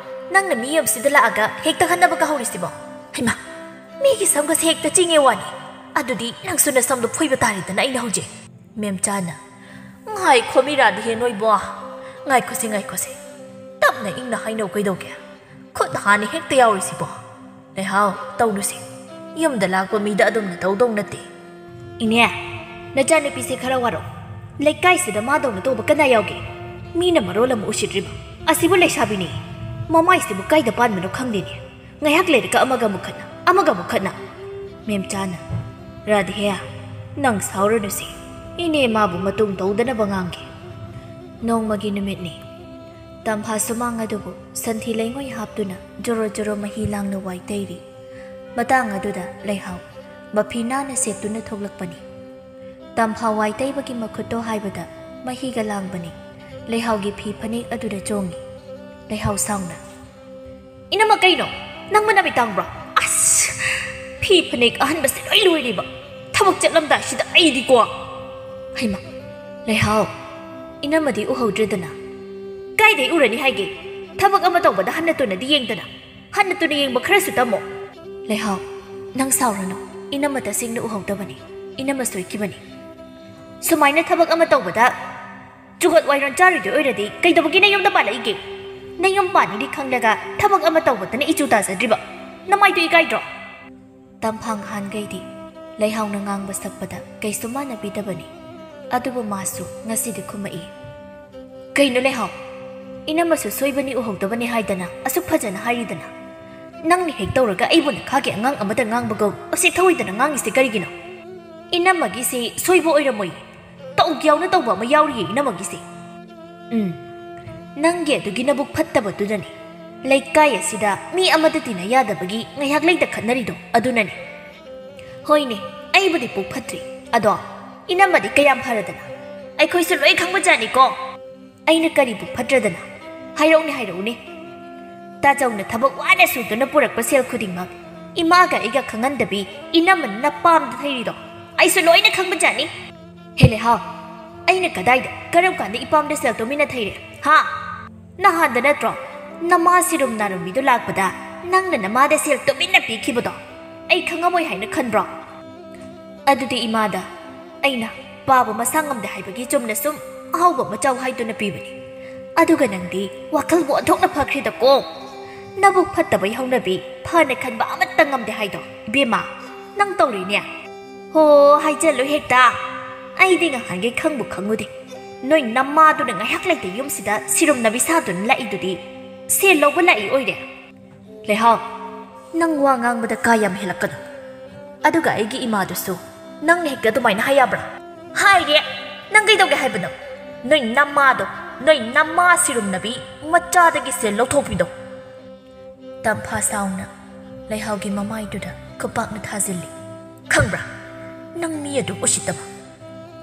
ꯅꯪꯅ ꯃꯤ ꯑꯃꯁꯤꯗ ꯂꯥꯛꯑꯒ ꯍꯦꯛꯇ ꯈꯠꯅꯕꯒ ꯍꯧꯔꯤꯁꯤꯕꯣ? ꯍꯩꯃꯥ, ꯃꯤꯒꯤ ꯁꯝꯒꯁꯦ ꯍꯦꯛꯇ ꯆꯤꯡꯉꯦ ꯋꯥꯅꯤ꯫ ꯑꯗꯨꯗꯤ ꯅꯪꯁꯨ ꯅꯁꯝꯗꯣ ꯐꯣꯏꯕ ꯇꯥꯔꯦꯗꯅ ꯑꯩꯅ ꯍꯧꯖꯤꯛ"꯫ ꯃꯦꯝꯆꯥꯅ, "ꯉꯥꯏꯈꯣ ꯃꯤꯔꯥꯗꯤ ꯍꯦ ꯅꯣꯏꯕꯣ꯫ ꯉꯥꯏꯈꯣꯁꯦ, ꯉꯥꯏꯈꯣꯁꯦ꯫ ꯇꯞꯅ ꯏꯪꯅ ꯍꯥꯏꯅꯧ ꯀꯩꯗꯧꯒꯦ? ꯈꯨꯠ ꯍꯥꯟꯅ ꯍꯦꯛꯇ ꯌꯥꯎꯔꯤꯁꯤꯕꯣ꯫ ꯂꯩꯍꯥꯎ, ꯇꯧꯅꯨꯁꯦ꯫ ꯌꯨꯝꯗ ꯂꯥꯛꯄ ꯃꯤꯗ ꯑꯗꯨꯝꯅ ꯇꯧꯗꯧ ꯅꯠꯇꯦ"꯫ "ꯏꯅꯦ, ꯅꯆꯥꯅꯨꯄꯤꯁꯦ ꯈꯔ ꯋꯥꯔꯣ꯫ ꯂꯩꯀꯥꯏꯁꯤꯗ ꯃꯥꯗꯧꯅ ꯇꯧꯕ ꯀꯅꯥ ꯌꯥꯎꯒꯦ? ꯃꯤꯅ ꯃꯔꯣꯜ ꯑꯃ ꯎꯁꯤꯠꯇ꯭ꯔꯤꯕ꯫ ꯑꯁꯤꯕꯨ ꯂꯩꯁꯥꯕꯤꯅꯦ꯫ ꯃꯃꯥꯏꯁꯤꯕꯨ ꯀꯥꯏꯗ ꯄꯥꯟꯕꯅꯣ ꯈꯪꯗꯦꯅꯦ꯫ ꯉꯥꯏꯍꯥꯛ ꯂꯩꯔꯒ ꯑꯃꯒ ꯑꯃꯨꯛ ꯈꯠꯅ, ꯑꯃꯒ ꯑꯃꯨꯛ ꯈꯠꯅ"꯫ ꯃꯦꯝꯆꯥꯅ, "ꯔꯥꯙꯦ, ꯅꯪ ꯁꯥꯎꯔꯅꯨꯁꯦ꯫ ꯏꯅꯦ ꯃꯥꯕꯨ ꯃꯇꯨꯡ ꯇꯧꯗꯅꯕ ꯉꯥꯡꯒꯦ"꯫ ꯅꯣꯡꯃꯒꯤ ꯅꯨꯃꯤꯠꯅꯤ꯫ ꯇꯝꯐꯥ ꯁꯨꯃꯥꯡ ꯑꯗꯨꯕꯨ ꯁꯟꯊꯤ ꯂꯩꯉꯣꯏ ꯍꯥꯞꯇꯨꯅ ꯖꯣꯔꯣ ꯖꯣꯔꯣ ꯃꯍꯤ ꯂꯥꯡꯅ ꯋꯥꯏ ꯇꯩꯔꯤ꯫ ꯃꯇꯥꯡ ꯑꯗꯨꯗ ꯂꯩꯍꯥꯎ ꯃꯐꯤ ꯅꯥꯟꯅ ꯁꯦꯠꯇꯨꯅ ꯊꯣꯛꯂꯛꯄꯅꯤ꯫ ꯇꯝꯐꯥ ꯋꯥꯏ ꯇꯩꯕꯒꯤ ꯃꯈꯨꯠꯇꯣ ꯍꯥꯏꯕꯗ ꯃꯍꯤꯒ ꯂꯥꯡꯕꯅꯤ꯫ ꯂꯩꯍꯥꯎꯒꯤ ꯐꯤ ꯐꯅꯦꯛ ꯑꯗꯨꯗ ꯆꯣꯡꯉꯤ꯫ ꯂꯩꯍꯥꯎ ꯁꯥꯎꯅ, "ꯏꯅꯝꯃ, ꯀꯩꯅꯣ? ꯅꯪ ꯃꯅꯥꯃꯤꯠ ꯇꯥꯡꯕ꯭ꯔꯣ? ꯑꯁ! ꯐꯤ ꯐꯅꯦꯛ ꯑꯍꯟꯕꯁꯦ ꯂꯣꯏ ꯂꯣꯏꯔꯦꯕ꯫ ꯊꯕꯛ ꯆꯠꯂꯝꯗꯥꯏꯁꯤꯗ ꯑꯩꯗꯤꯀꯣ"꯫ ꯍꯩꯃꯥ! ꯂꯩꯍꯥꯎ, ꯏꯅꯝꯃꯗꯤ ꯎꯍꯧꯗ꯭ꯔꯦꯗꯅ꯫ ꯀꯥꯏꯗꯩ ꯎꯔꯅꯤ ꯍꯥꯏꯒꯦ? ꯊꯕꯛ ꯑꯃ ꯇꯧꯕꯗ ꯍꯟꯅ ꯇꯨꯅꯗꯤ ꯌꯦꯡꯗꯅ꯫ ꯍꯟꯅ ꯇꯨꯅ ꯌꯦꯡꯕ ꯈꯔꯁꯨ ꯇꯝꯃꯣ꯫ ꯂꯩꯍꯥꯎ, ꯅꯪ ꯁꯥꯎꯔꯅꯨ꯫ ꯏꯅꯝꯃ ꯇꯁꯦꯡꯅ ꯎꯍꯧꯗꯕꯅꯤ꯫ ꯏꯅꯝꯃ ꯁꯣꯏꯈꯤꯕꯅꯤ꯫ ꯁꯨꯃꯥꯏꯅ ꯊꯕꯛ ꯑꯃ ꯇꯧꯕꯗ ꯖꯨꯒꯣꯠ ꯋꯥꯏꯔꯣꯟ ꯆꯥꯔꯣꯏꯗꯣꯏ ꯑꯣꯏꯔꯗꯤ ꯀꯩꯗꯧꯕꯒꯤ ꯅꯌꯨꯝꯗ ꯄꯥꯜꯂꯛꯏꯒꯦ? ꯅꯌꯨꯝ ꯄꯥꯟꯅꯤꯗꯤ ꯈꯪꯂꯒ ꯊꯕꯛ ꯑꯃ ꯇꯧꯕꯗꯅ ꯏꯆꯨ ꯇꯥꯖꯗ꯭ꯔꯤꯕ? ꯅꯃꯥꯏꯗꯨ ꯏꯀꯥꯏꯗ꯭ꯔꯣ? ꯇꯝꯐꯥ ꯅꯍꯥꯟꯈꯩꯗꯤ ꯂꯩꯍꯥꯎꯅ ꯉꯥꯡꯕ ꯁꯛꯄꯗ ꯀꯩꯁꯨ ꯃꯥꯟꯅꯕꯤꯗꯕꯅꯤ꯫ ꯑꯗꯨꯕꯨ ꯃꯥꯁꯨ ꯉꯁꯤꯗꯤ ꯈꯨꯝꯃꯛꯏ꯫ ꯀꯩꯅꯣ ꯂꯩꯍꯥꯎ? ꯏꯅꯝꯃꯁꯨ ꯁꯣꯏꯕꯅꯤ ꯎꯍꯧꯗꯕꯅꯤ ꯍꯥꯏꯗꯅ ꯑꯁꯨꯛ ꯐꯖꯅ ꯍꯥꯏꯔꯤꯗꯅ꯫ ꯅꯪꯅ ꯍꯦꯛ ꯇꯧꯔꯒ ꯑꯩꯕꯨ ꯅꯈꯥꯒꯤ ꯑꯉꯥꯡ ꯑꯃꯗ ꯉꯥꯡꯕꯒꯨꯝ ꯎꯁꯤꯠ ꯊꯑꯣꯏꯗꯅ ꯉꯥꯡꯉꯤꯁꯦ ꯀꯔꯤꯒꯤꯅꯣ? ꯏꯅꯝꯃꯒꯤꯁꯤ ꯁꯣꯏꯕ ꯑꯣꯏꯔꯝꯃꯣꯏ꯫ ꯇꯧꯒꯦ ꯌꯥꯎꯅ ꯇꯧꯕ ꯑꯃ ꯌꯥꯎꯔꯤꯌꯦ ꯏꯅꯝꯃꯒꯤꯁꯦ꯫ ꯎꯝ, ꯅꯪꯒꯤ ꯑꯗꯨꯒꯤ ꯅꯕꯨꯛ ꯐꯠꯇꯕꯗꯨꯅꯅꯤ꯫ ꯂꯩꯀꯥꯏ ꯑꯁꯤꯗ ꯃꯤ ꯑꯃꯗ ꯇꯤꯟꯅ ꯌꯥꯗꯕꯒꯤ ꯉꯥꯏꯍꯥꯛ ꯂꯩꯇ ꯈꯠꯅꯔꯤꯗꯣ ꯑꯗꯨꯅꯅꯤ꯫ ꯍꯣꯏꯅꯦ, ꯑꯩꯕꯨꯗꯤ ꯄꯨꯛ ꯐꯠꯇ꯭ꯔꯤ꯫ ꯑꯗꯣ ꯏꯅꯝꯃꯗꯤ ꯀꯌꯥꯝ ꯐꯔꯗꯅ? ꯑꯩꯈꯣꯏꯁꯨ ꯂꯣꯏ ꯈꯪꯕꯖꯥꯠꯅꯤꯀꯣ꯫ ꯑꯩꯅ ꯀꯔꯤꯕꯨ ꯐꯠꯇ꯭ꯔꯗꯅ? ꯍꯥꯏꯔꯛꯎꯅꯦ, ꯍꯥꯏꯔꯛꯎꯅꯦ꯫ ꯇꯥꯆꯧꯅ ꯊꯕꯛ ꯋꯥꯅ ꯁꯨꯗꯨꯅ ꯄꯨꯔꯛꯄ ꯁꯦꯜ ꯈꯨꯗꯤꯡꯃꯛ ꯏꯃꯥꯒ ꯑꯩꯒ ꯈꯪꯍꯟꯗꯕꯤ ꯏꯅꯝꯃꯅ ꯄꯥꯝꯗ ꯊꯩꯔꯤꯗꯣ ꯑꯩꯁꯨ ꯂꯣꯏꯅ ꯈꯪꯕꯖꯥꯠꯅꯤ꯫ ꯍꯦ ꯂꯩꯍꯥꯎ, ꯑꯩꯅ ꯀꯗꯥꯏꯗ, ꯀꯔꯝ ꯀꯥꯟꯗ ꯏꯄꯥꯝꯗ ꯁꯦꯜ ꯇꯨꯃꯤꯟꯅ ꯊꯩꯔꯦ? ꯍꯥ? ꯅꯍꯥꯟꯗ ꯅꯠꯇ꯭ꯔꯣ ꯅꯃꯥ ꯁꯤꯔꯨꯝ ꯅꯥꯔꯨꯝꯕꯤꯗꯣ ꯂꯥꯛꯄꯗ ꯅꯪꯅ ꯅꯃꯥꯗ ꯁꯦꯜ ꯇꯨꯃꯤꯟꯅ ꯄꯤꯈꯤꯕꯗꯣ? ꯑꯩ ꯈꯪꯉꯝꯃꯣꯏ ꯍꯥꯏꯅ ꯈꯟꯕ꯭ꯔꯣ? ꯑꯗꯨꯗꯤ ꯏꯃꯥꯗ ꯑꯩꯅ ꯄꯥꯕ ꯃꯁꯥ ꯉꯝꯗꯦ ꯍꯥꯏꯕꯒꯤ ꯆꯨꯝꯅ ꯁꯨꯝ ꯑꯍꯥꯎꯕ ꯑꯃ ꯆꯥꯎ ꯍꯥꯏꯗꯨꯅ ꯄꯤꯕꯅꯤ꯫ ꯑꯗꯨꯒ ꯅꯪꯗꯤ ꯋꯥꯈꯜꯕꯨ ꯑꯣꯟꯊꯣꯛꯅ ꯐꯈ꯭ꯔꯦꯗꯀꯣ꯫ ꯅꯕꯨꯛ ꯐꯠꯇꯕꯩ ꯍꯧꯅꯕꯤ, ꯐꯅ ꯈꯟꯕ ꯑꯃꯠꯇ ꯉꯝꯗꯦ ꯍꯥꯏꯗꯣ, ꯏꯕꯦꯝꯃ, ꯅꯪ ꯇꯧꯔꯤꯅꯦ꯫ ꯍꯣ, ꯍꯥꯏꯖꯜꯂꯨ ꯍꯦꯛꯇ꯫ ꯑꯩꯗꯤ ꯉꯍꯥꯟꯒꯩ ꯈꯪꯕꯨ ꯈꯪꯉꯨꯗꯦ꯫ ꯅꯣꯏ ꯅꯃꯥꯗꯨꯅ ꯉꯥꯏꯍꯥꯛ ꯂꯩꯇ ꯌꯨꯝꯁꯤꯗ ꯁꯤꯔꯨꯝꯅꯕꯤ ꯁꯥꯗꯨꯅ ꯂꯥꯛꯏꯗꯨꯗꯤ ꯁꯦꯜ ꯂꯧꯕ ꯂꯥꯛꯏ ꯑꯣꯏꯔꯦ꯫ ꯂꯩꯍꯥꯎ, ꯅꯪ ꯋꯥ ꯉꯥꯡꯕꯗ ꯀꯥ ꯌꯥꯝ ꯍꯦꯜꯂꯛꯀꯅꯨ꯫ ꯑꯗꯨꯒ ꯑꯩꯒꯤ ꯏꯃꯥꯗꯨꯁꯨ ꯅꯪꯅ ꯍꯦꯛꯇ ꯑꯗꯨꯃꯥꯏꯅ ꯍꯥꯏ ꯌꯥꯕ꯭ꯔꯥ? ꯍꯥꯏꯔꯦ! ꯅꯪ ꯀꯩꯗꯧꯒꯦ ꯍꯥꯏꯕꯅꯣ? ꯅꯣꯏ ꯅꯃꯥꯗꯣ, ꯅꯣꯏ ꯅꯃꯥ ꯁꯤꯔꯨꯝꯅꯕꯤ ꯃꯆꯥꯗꯒꯤ ꯁꯦꯜ ꯂꯧꯊꯣꯛꯄꯤꯗꯣ꯫ ꯇꯝꯐꯥ ꯁꯥꯎꯅ ꯂꯩꯍꯥꯎꯒꯤ ꯃꯃꯥꯏꯗꯨꯗ ꯈꯨꯄꯥꯛꯅ ꯊꯥꯖꯤꯜꯂꯤ꯫ ꯈꯪꯕ꯭ꯔꯥ? ꯅꯪ ꯃꯤ ꯑꯗꯨ ꯎꯁꯤꯠꯇꯕ꯫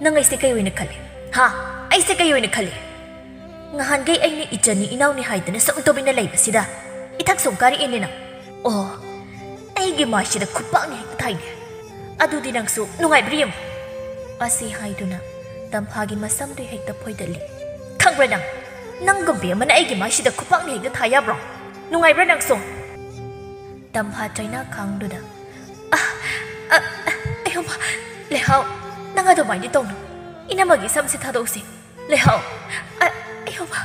ꯅꯪ ꯑꯩꯁꯦ ꯀꯩ ꯑꯣꯏꯅ ꯈꯜꯂꯤ? ꯍꯥ? ꯑꯩꯁꯦ ꯀꯩ ꯑꯣꯏꯅ ꯈꯜꯂꯤ? ꯉꯍꯥꯟꯈꯩ ꯑꯩꯅ ꯏꯆꯟꯅꯤ ꯏꯅꯥꯎꯅꯤ ꯍꯥꯏꯗꯅ ꯁꯨꯝ ꯇꯨꯃꯤꯟꯅ ꯂꯩꯕꯁꯤꯗ ꯏꯊꯛ ꯁꯨꯝ ꯀꯥꯔꯛꯑꯦꯅꯦ ꯅꯪ꯫ ꯑꯣ, ꯑꯩꯒꯤ ꯃꯥꯏꯁꯤꯗ ꯈꯨꯄꯥꯛꯅ ꯍꯦꯛꯇ ꯊꯥꯏꯅꯦ꯫ ꯑꯗꯨꯗꯤ ꯅꯪꯁꯨ ꯅꯨꯡꯉꯥꯏꯕ꯭ꯔꯥ ꯌꯦꯡꯉꯨ꯫ ꯑꯁꯤ ꯍꯥꯏꯗꯨꯅ ꯇꯝꯐꯥꯒꯤ ꯃꯁꯝꯗꯨ ꯍꯦꯛꯇ ꯐꯣꯏꯗꯠꯂꯤ꯫ ꯈꯪꯕ꯭ꯔꯥ ꯅꯪ? ꯅꯪꯒꯨꯝꯕꯤ ꯑꯃꯅ ꯑꯩꯒꯤ ꯃꯥꯏꯁꯤꯗ ꯈꯨꯄꯥꯛꯅ ꯍꯦꯛꯇ ꯊꯥ ꯌꯥꯕ꯭ꯔꯣ? ꯅꯨꯡꯉꯥꯏꯕ꯭ꯔꯥ ꯅꯪꯁꯨ? ꯇꯝꯐꯥ ꯆꯩꯅꯥ ꯈꯥꯡꯗꯨꯅ, "ꯑ, ꯑ, ꯑ, ꯑꯌꯣꯃ, ꯂꯩꯍꯥꯎ, ꯅꯪ ꯑꯗꯨꯃꯥꯏꯅ ꯇꯧꯅꯨ꯫ ꯏꯅꯝꯃꯒꯤ ꯁꯝꯁꯦ ꯊꯥꯗꯣꯛꯎꯁꯦ꯫ ꯂꯩꯍꯥꯎ, ꯑ, ꯑꯌꯣꯃ,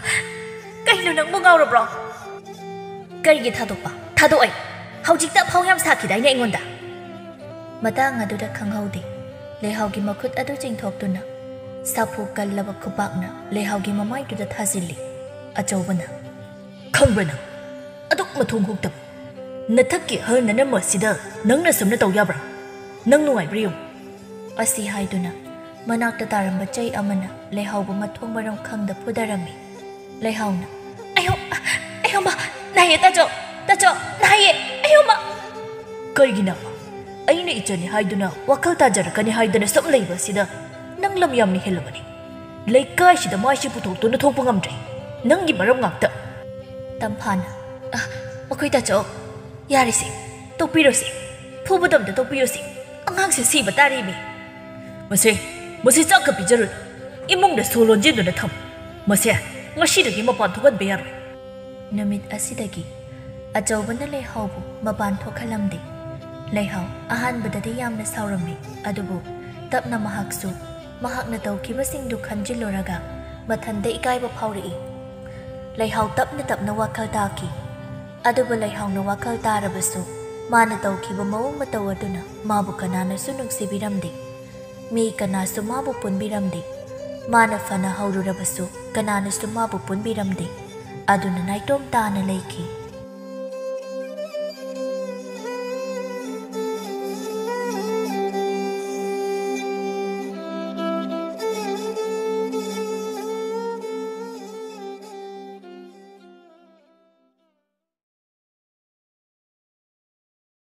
ꯀꯩꯅꯣ ꯅꯪꯕꯨ ꯉꯥꯎꯔꯕ꯭ꯔꯣ?" "ꯀꯔꯤꯒꯤ ꯊꯥꯗꯣꯛꯄ? ꯊꯥꯗꯣꯛꯑꯣꯏ꯫ ꯍꯧꯖꯤꯛꯇ ꯑꯐꯥꯎ ꯌꯥꯝ ꯁꯥꯈꯤꯗꯥꯏꯅꯦ ꯑꯩꯉꯣꯟꯗ?" ꯃꯇꯥꯡ ꯑꯗꯨꯗ ꯈꯪꯍꯧꯗꯦ꯫ ꯂꯩꯍꯥꯎꯒꯤ ꯃꯈꯨꯠ ꯑꯗꯨ ꯆꯤꯡꯊꯣꯛꯇꯨꯅ ꯁꯥꯐꯨ ꯀꯜꯂꯕ ꯈꯨꯄꯥꯛꯅ ꯂꯩꯍꯥꯎꯒꯤ ꯃꯃꯥꯏꯗꯨꯗ ꯊꯥꯖꯤꯜꯂꯤ꯫ ꯑꯆꯧꯕꯅ, "ꯈꯪꯕ꯭ꯔꯥ ꯅꯪ? ꯑꯗꯨꯛ ꯃꯊꯣꯡ ꯍꯨꯛꯇꯕ ꯅꯊꯛꯀꯤ ꯑꯍꯜ ꯅꯅꯝꯃ ꯑꯁꯤꯗ ꯅꯪꯅ ꯁꯨꯝꯅ ꯇꯧ ꯌꯥꯕ꯭ꯔꯥ? ꯅꯪ ꯅꯨꯡꯉꯥꯏꯕ꯭ꯔꯥ ꯌꯦꯡꯉꯨ꯫" ꯑꯁꯤ ꯍꯥꯏꯗꯨꯅ ꯃꯅꯥꯛꯇ ꯇꯥꯔꯝꯕ ꯆꯩ ꯑꯃꯅ ꯂꯩꯍꯥꯎꯕꯨ ꯃꯊꯣꯡ ꯃꯔꯝ ꯈꯪꯗ ꯐꯨꯗꯔꯝꯃꯤ꯫ ꯂꯩꯍꯥꯎꯅ, "ꯑꯌꯣ, ꯑꯌꯣꯃ, ꯅꯥꯏꯌꯦ ꯇꯥꯆꯧ, ꯇꯥꯆꯧ, ꯅꯥꯏꯌꯦ, ꯑꯌꯣꯃ!" "ꯀꯩꯒꯤꯅꯣ? ꯑꯩꯅ ꯏꯆꯟꯅꯤ ꯍꯥꯏꯗꯨꯅ, ꯋꯥꯈꯜ ꯇꯥꯖꯔꯛꯀꯅꯤ ꯍꯥꯏꯗꯅ ꯁꯨꯝ ꯂꯩꯕ ꯑꯁꯤꯗ ꯅꯪ ꯂꯝ ꯌꯥꯝꯅ ꯍꯦꯜꯂꯕꯅꯤ꯫ ꯂꯩꯀꯥꯏꯁꯤꯗ ꯃꯥꯏꯁꯤ ꯄꯨꯊꯣꯛꯇꯨꯅ ꯊꯣꯛꯄ ꯉꯝꯗ꯭ꯔꯦ꯫ ꯅꯪꯒꯤ ꯃꯔꯝ ꯉꯥꯛꯇ꯫" ꯇꯝꯐꯥꯅ, "ꯑ, ꯃꯈꯣꯏ ꯇꯥꯆꯧ, ꯌꯥꯔꯦꯁꯦ, ꯇꯣꯛꯄꯤꯔꯣꯁꯦ꯫ ꯐꯨꯕꯗꯣ ꯑꯝꯇ ꯇꯣꯛꯄꯤꯔꯣꯁꯦ꯫ ꯑꯉꯥꯡꯁꯦ ꯁꯤꯕ ꯇꯥꯔꯦꯃꯤ꯫" "ꯃꯁꯦ, ꯃꯁꯦ ꯆꯥꯛꯀ ꯄꯤꯖꯔꯨꯅꯨ꯫ ꯏꯃꯨꯡꯗ ꯁꯣ ꯂꯣꯟꯁꯤꯟꯗꯨꯅ ꯊꯝꯃꯨ꯫ ꯃꯁꯦ ꯉꯁꯤꯗꯒꯤ ꯃꯄꯥꯟ ꯊꯣꯛꯍꯟꯕ ꯌꯥꯔꯣꯏ꯫" ꯅꯨꯃꯤꯠ ꯑꯁꯤꯗꯒꯤ ꯑꯆꯧꯕꯅ ꯂꯩꯍꯥꯎꯕꯨ ꯃꯄꯥꯟ ꯊꯣꯛꯍꯜꯂꯝꯗꯦ꯫ ꯂꯩꯍꯥꯎ ꯑꯍꯥꯟꯕꯗꯗꯤ ꯌꯥꯝꯅ ꯁꯥꯎꯔꯝꯃꯤ, ꯑꯗꯨꯕꯨ ꯇꯞꯅ ꯃꯍꯥꯛꯁꯨ ꯃꯍꯥꯛꯅ ꯇꯧꯈꯤꯕꯁꯤꯡꯗꯨ ꯈꯟꯖꯤꯜꯂꯨꯔꯒ ꯃꯊꯟꯇ ꯏꯀꯥꯏꯕ ꯐꯥꯎꯔꯛꯏ꯫ ꯂꯩꯍꯥꯎ ꯇꯞꯅ ꯇꯞꯅ ꯋꯥꯈꯜ ꯇꯥꯈꯤ꯫ ꯑꯗꯨꯕꯨ ꯂꯩꯍꯥꯎꯅ ꯋꯥꯈꯜ ꯇꯥꯔꯕꯁꯨ, ꯃꯥꯅ ꯇꯧꯈꯤꯕ ꯃꯑꯣꯡ ꯃꯇꯧ ꯑꯗꯨꯅ ꯃꯥꯕꯨ ꯀꯅꯥꯅꯁꯨ ꯅꯨꯡꯁꯤꯕꯤꯔꯝꯗꯦ꯫ ꯃꯤ ꯀꯅꯥꯁꯨ ꯃꯥꯕꯨ ꯄꯨꯟꯕꯤꯔꯝꯗꯦ꯫ ꯃꯥꯅ ꯐꯅ ꯍꯧꯔꯨꯔꯕꯁꯨ ꯀꯅꯥꯅꯁꯨ ꯃꯥꯕꯨ ꯄꯨꯟꯕꯤꯔꯝꯗꯦ꯫ ꯑꯗꯨꯅ ꯅꯥꯏꯇꯣꯝ ꯇꯥꯅ ꯂꯩꯈꯤ꯫